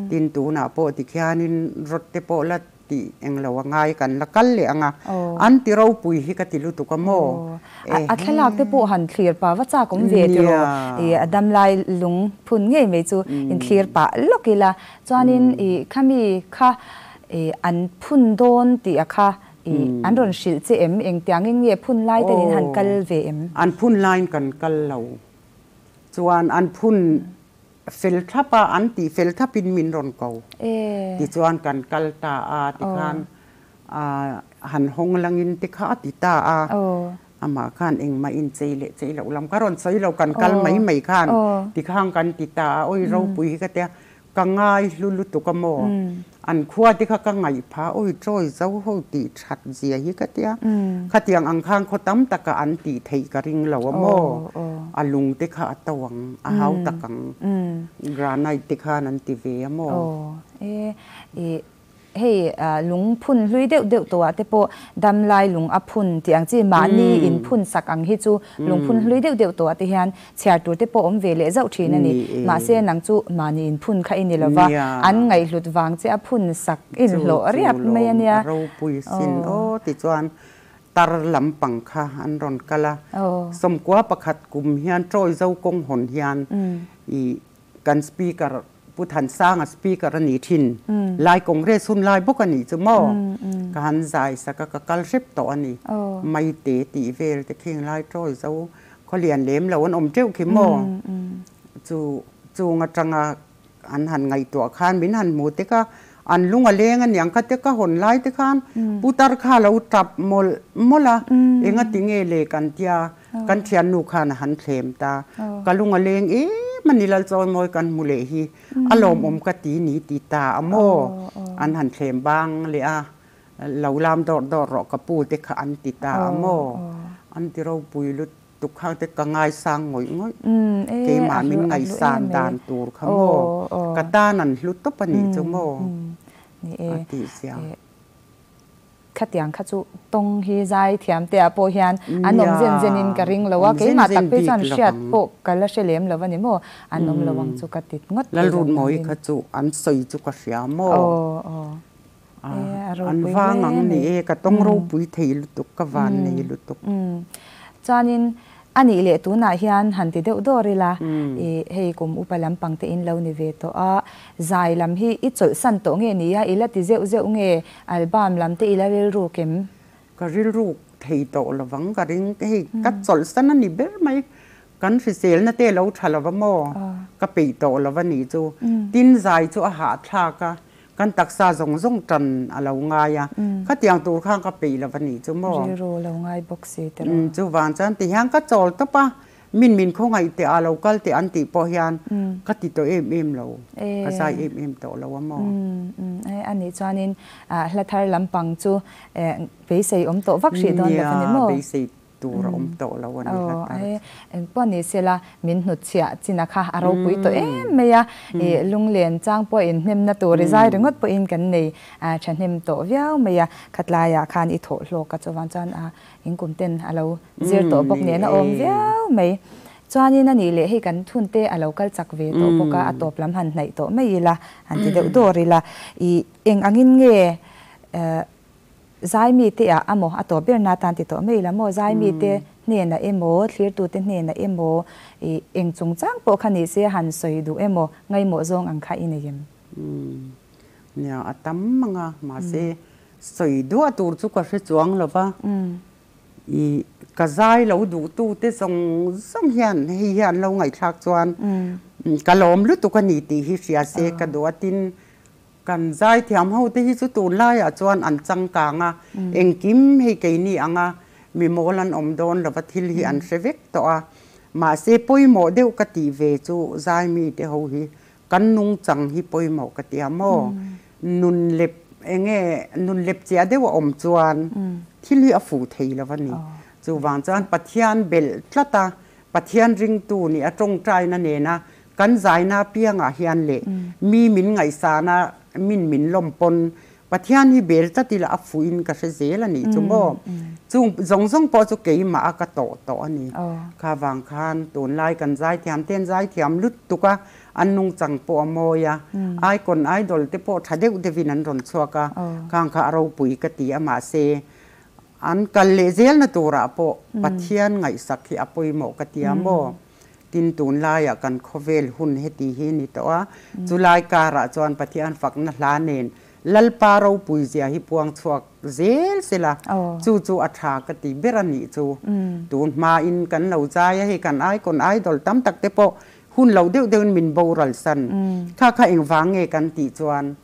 Tin, tunah pawh tikhianin rawt te pawh la Tih englo a ngai kan la kal leh ang a, an ti ropui hi ka ti lutuk a maw? A thlalak te pawh han thlir pah va chak awm ve tiraw? I a damlai lung phun ngei mai chu in thlir pah lawk ila, chuanin i khami kha i an phun dawn tih a kha i an rawn hrilh che em? Engtiangin nge phun lai ten in han kal ve em? An phun laiin kan kal lo chuan an phun Fel thlap a, an tih fel thlapin min rawn ko. Tichuan kan kal ta a, tikhan han hawng langin te kha a ti ta a. Amah khan engmah inchei leh chei loh lam kha rawn sawi lo, kan kal mai mai khan tikhan kan ti ta a, awi ropui hi ka tia, ka ngai hlu lutuk a maw? An khua te kha ka ngaih phah, awi chawi zo ho tih that zia hi ka tia, khatiang ang khan khaw tam taka an tih theih ka ring lo a maw, a lung te kha a to ang, a hau tak ang, granite te khan an ti ve a maw. Hei lung phun hlui deuh deuh tawhah te pawh damlai lung a phun tih ang chi mahni in phun sak ang hi chu lung phun hlui deuh deuh tawhah te hian Chhiar tur te pawh awm ve leh zauh thin a ni. Mahse nang chu mahni in phun kha i ni lova, an ngaihhlut vang che a phun sak in hlawh riap mai a nia. A ropui sin aw tichuan tar lampang kha an rawn kal a, sawmkua pakhat kum hian Trawi Zo kawng hawn hian i kan speaker. Pu Thansanga speaker a ni thin. Lai Congress hun lai bawk a nih chu maw? Ka han zai sak a, ka kal hrep tawh a ni. Maite tih vel te khing lai tawi zo khawlian lem lo an awm teuh khi maw? Chu chung atanga an han ngaihtuah khan min han hmu tek a, an lung a leng a niang kha te ka hawn lai te khan putar kha a lo tap mawlh mawlh a, enga ti nge le kan tia kan thiannu khan a han thlem ta, ka lung a leng em a ni Lalchawimawi kan hmu leh hi a lawmawm ka ti ni ti ta a maw an han thlem bang leh a, lo lam dawrh dawrh rawh ka pu te kha an ti ta a maw an ti ropui lut. Tukhang te ka ngaisang ngawih ngawih. Keimah min ngaihsan dan tur kha maw? Ka tan an hlu tawp a nih chu maw? A tih zia. Khatiang kha chu tawng hi zai thiam te ah pawh hian an awm zen zen in ka ring lo a, keimah tak phei chuan hriat pawh ka la hre lem lo a ni maw? An awm lo ang chu ka ti ngawt thei lo. Lalrutmawii kha chu an sawi chu ka hria maw? An vang ang ni e, ka tawng ropui thei lutuk, ka van nei lutuk. Chuanin a nih leh tunah hian han ti deuh dawr ila, i hei kum upa lampang te in lo ni ve tawh a, zai lam hi i chawlhsan tawh nge ni a, i la ti zeuh zeuh nge, album lam te i la rilru kem? Ka rilru thei tawh lovang ka ring, hei ka chawlhsan a ni ber mai, Kan hriselna te lo tha lova maw? Ka peih tawh lova nih chu. Tin zai chu a hahthlak a, kan taksa zawng zawng tan a lo ngai a, khatiang tur khan ka peih lova nih chu maw? Rilru lo ngai bawk si te rawh. Chuvang chuan ti hian ka chawl tawp a, min min khawngaih teh a lo kal teh an tih pawh hian ka ti tawh em em lo, ka zai em em tawh lo a maw? A nih chuanin hla thar lampang chu beisei awm tawh vak hrih dawn lo a ni maw? Nia, beisei tur a awm tawh lo a ni hla tar chu. Engpawh ni sela min hnutchhiah chin a kha a ropui tawh em mai a, ih lunglen chang pawh inhnemna tur i zai ringawt pawhin kan nei thahnem tawh viau mai a, khatlaiah khan i thawh hlawk a chuvan chuan a inkum ten a lo zir tawh bawk nen a awm viau mai. Chuanin a nih leh hei kan thunte a lo kal chak ve tawh bawk a, a tawp lam han hnaih tawh mai ila, han ti deuh dawr ila, ih eng angin nge Zai mite ah amaw a tawp ber na tan ti tawh mai la maw? Zai mite hnenah emaw, thlirtute hnenah emaw i eng chungchang pawh kha ni se han sawi duh emaw ngaimawh zawng ang kha i nei em? Umm nia a tam ang a, mahse sawi duah tur chu ka hre chuang lo va, i ka zai lo duhtute zawng zawng hian hei hian lo ngaihthlak chuan ka lawm lutuk a ni tih hi hria se ka duh a, tin Kan zaithiam ho te hi chu tunlaiah chuan an changkang a, engkim hei keini anga mi mawl an awm dawn lova thil hi an hre vek tawh a, mahse pawimawh deuh ka tih ve chu zaimi te ho hi kan nungchang hi pawimawh ka ti a maw? Nun lep enge nun lep chiah deuh a awm chuan thil hi a fuh thei lo a ni. Chuvang chuan Pathian belh tlat a, Pathian ringtu nih a tawngtaina nena Kan zaina piangah hian leh mi min ngaihsana min min lawm pawn Pathian hi bel tlat ila a fuhin ka hre zel a nih chu maw? Chung zawng zawng pawh chu keimah a ka tawh tawh a ni. Kha vang khan tunlai kan zaithiam te an zaithiam lut tuk a, an nungchang pawh a mawi a, icon idol te pawh tha deuh deuhin an rawn chhuak a, khang kha a ropui ka ti a mahse an kal leh zelna turah pawh Pathian ngaihsak hi a pawimawh ka ti a maw? Tin, tunlaiah kan khawvel hun heti hi ni tawh a, chulai karah chuan Pathian fakna hla nen Lalpa ropui zia hi puang chhuak zel sela, chu chu a tha ka ti ber a nih chu. Tun hmain kan lo zai a, hei kan icon idol tam tak te pawh hun lo deuh deuhin min boral san. Kha kha engvang nge kan tih chuan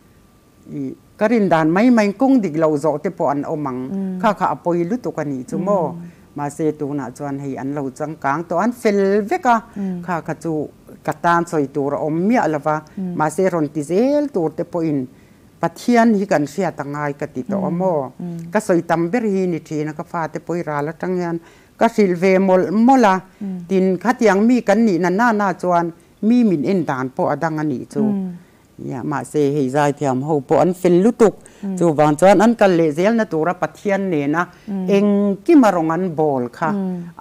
i ka rin dan mai mai kawng dik lo zawh te pawh an awm ang, kha kha a pawi lutuk a nih chu maw? Mahse tunah chuan hei an lo changkang tawh an fel vek a, kha kha chu ka tan sawi tur a awm miah lo va, mahse rawn ti zel tur te pawhin Pathian hi kan hriat a ngai ka ti tawh a maw? Ka sawi tam ber hi ni thin a, ka fate pawi ral atang hian ka hrilh ve mawlh mawlh a, tin khatiang mi kan nih na na na chuan mi min en dan pawh a dang a nih chu. Ia, mahse hei zaithiam ho pawh an fel lutuk. Chuvang chuan an kal leh zelna tura Pathian nena engkima rawng an bawl kha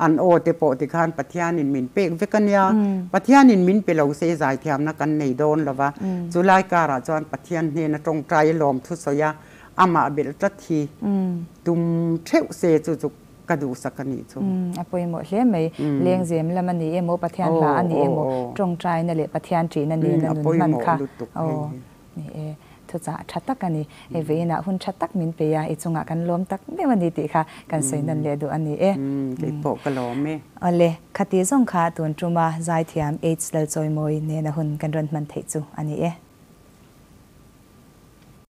an aw te pawh tikhan Pathianin min pek vek a nia. Pathianin min pe lo se zaithiamna kan nei dawn lo va. Chulai karah chuan Pathian hnena tawngtai lawm thusawi a, amah belh tlat hi tum theuh se chu chu. ka duhsak a nih chu. A pawimawh hle mai. Lengzem lam a ni emaw, Pathian hla a ni emaw, tawngtaina leh Pathian ṭihna nena nun hman kha ni e. Thuchah tha tak a ni. Hei vawiinah hun tha tak min pe a, i chungah kan lawm tak meuh a ni tih kha kan sawi nawn leh duh a ni e. Kei pawh ka lawm e. Awle, khati zawng kha tun tuma Zaithiam H Lalchawimawi nena hun kan rawn hman theih chu a ni e.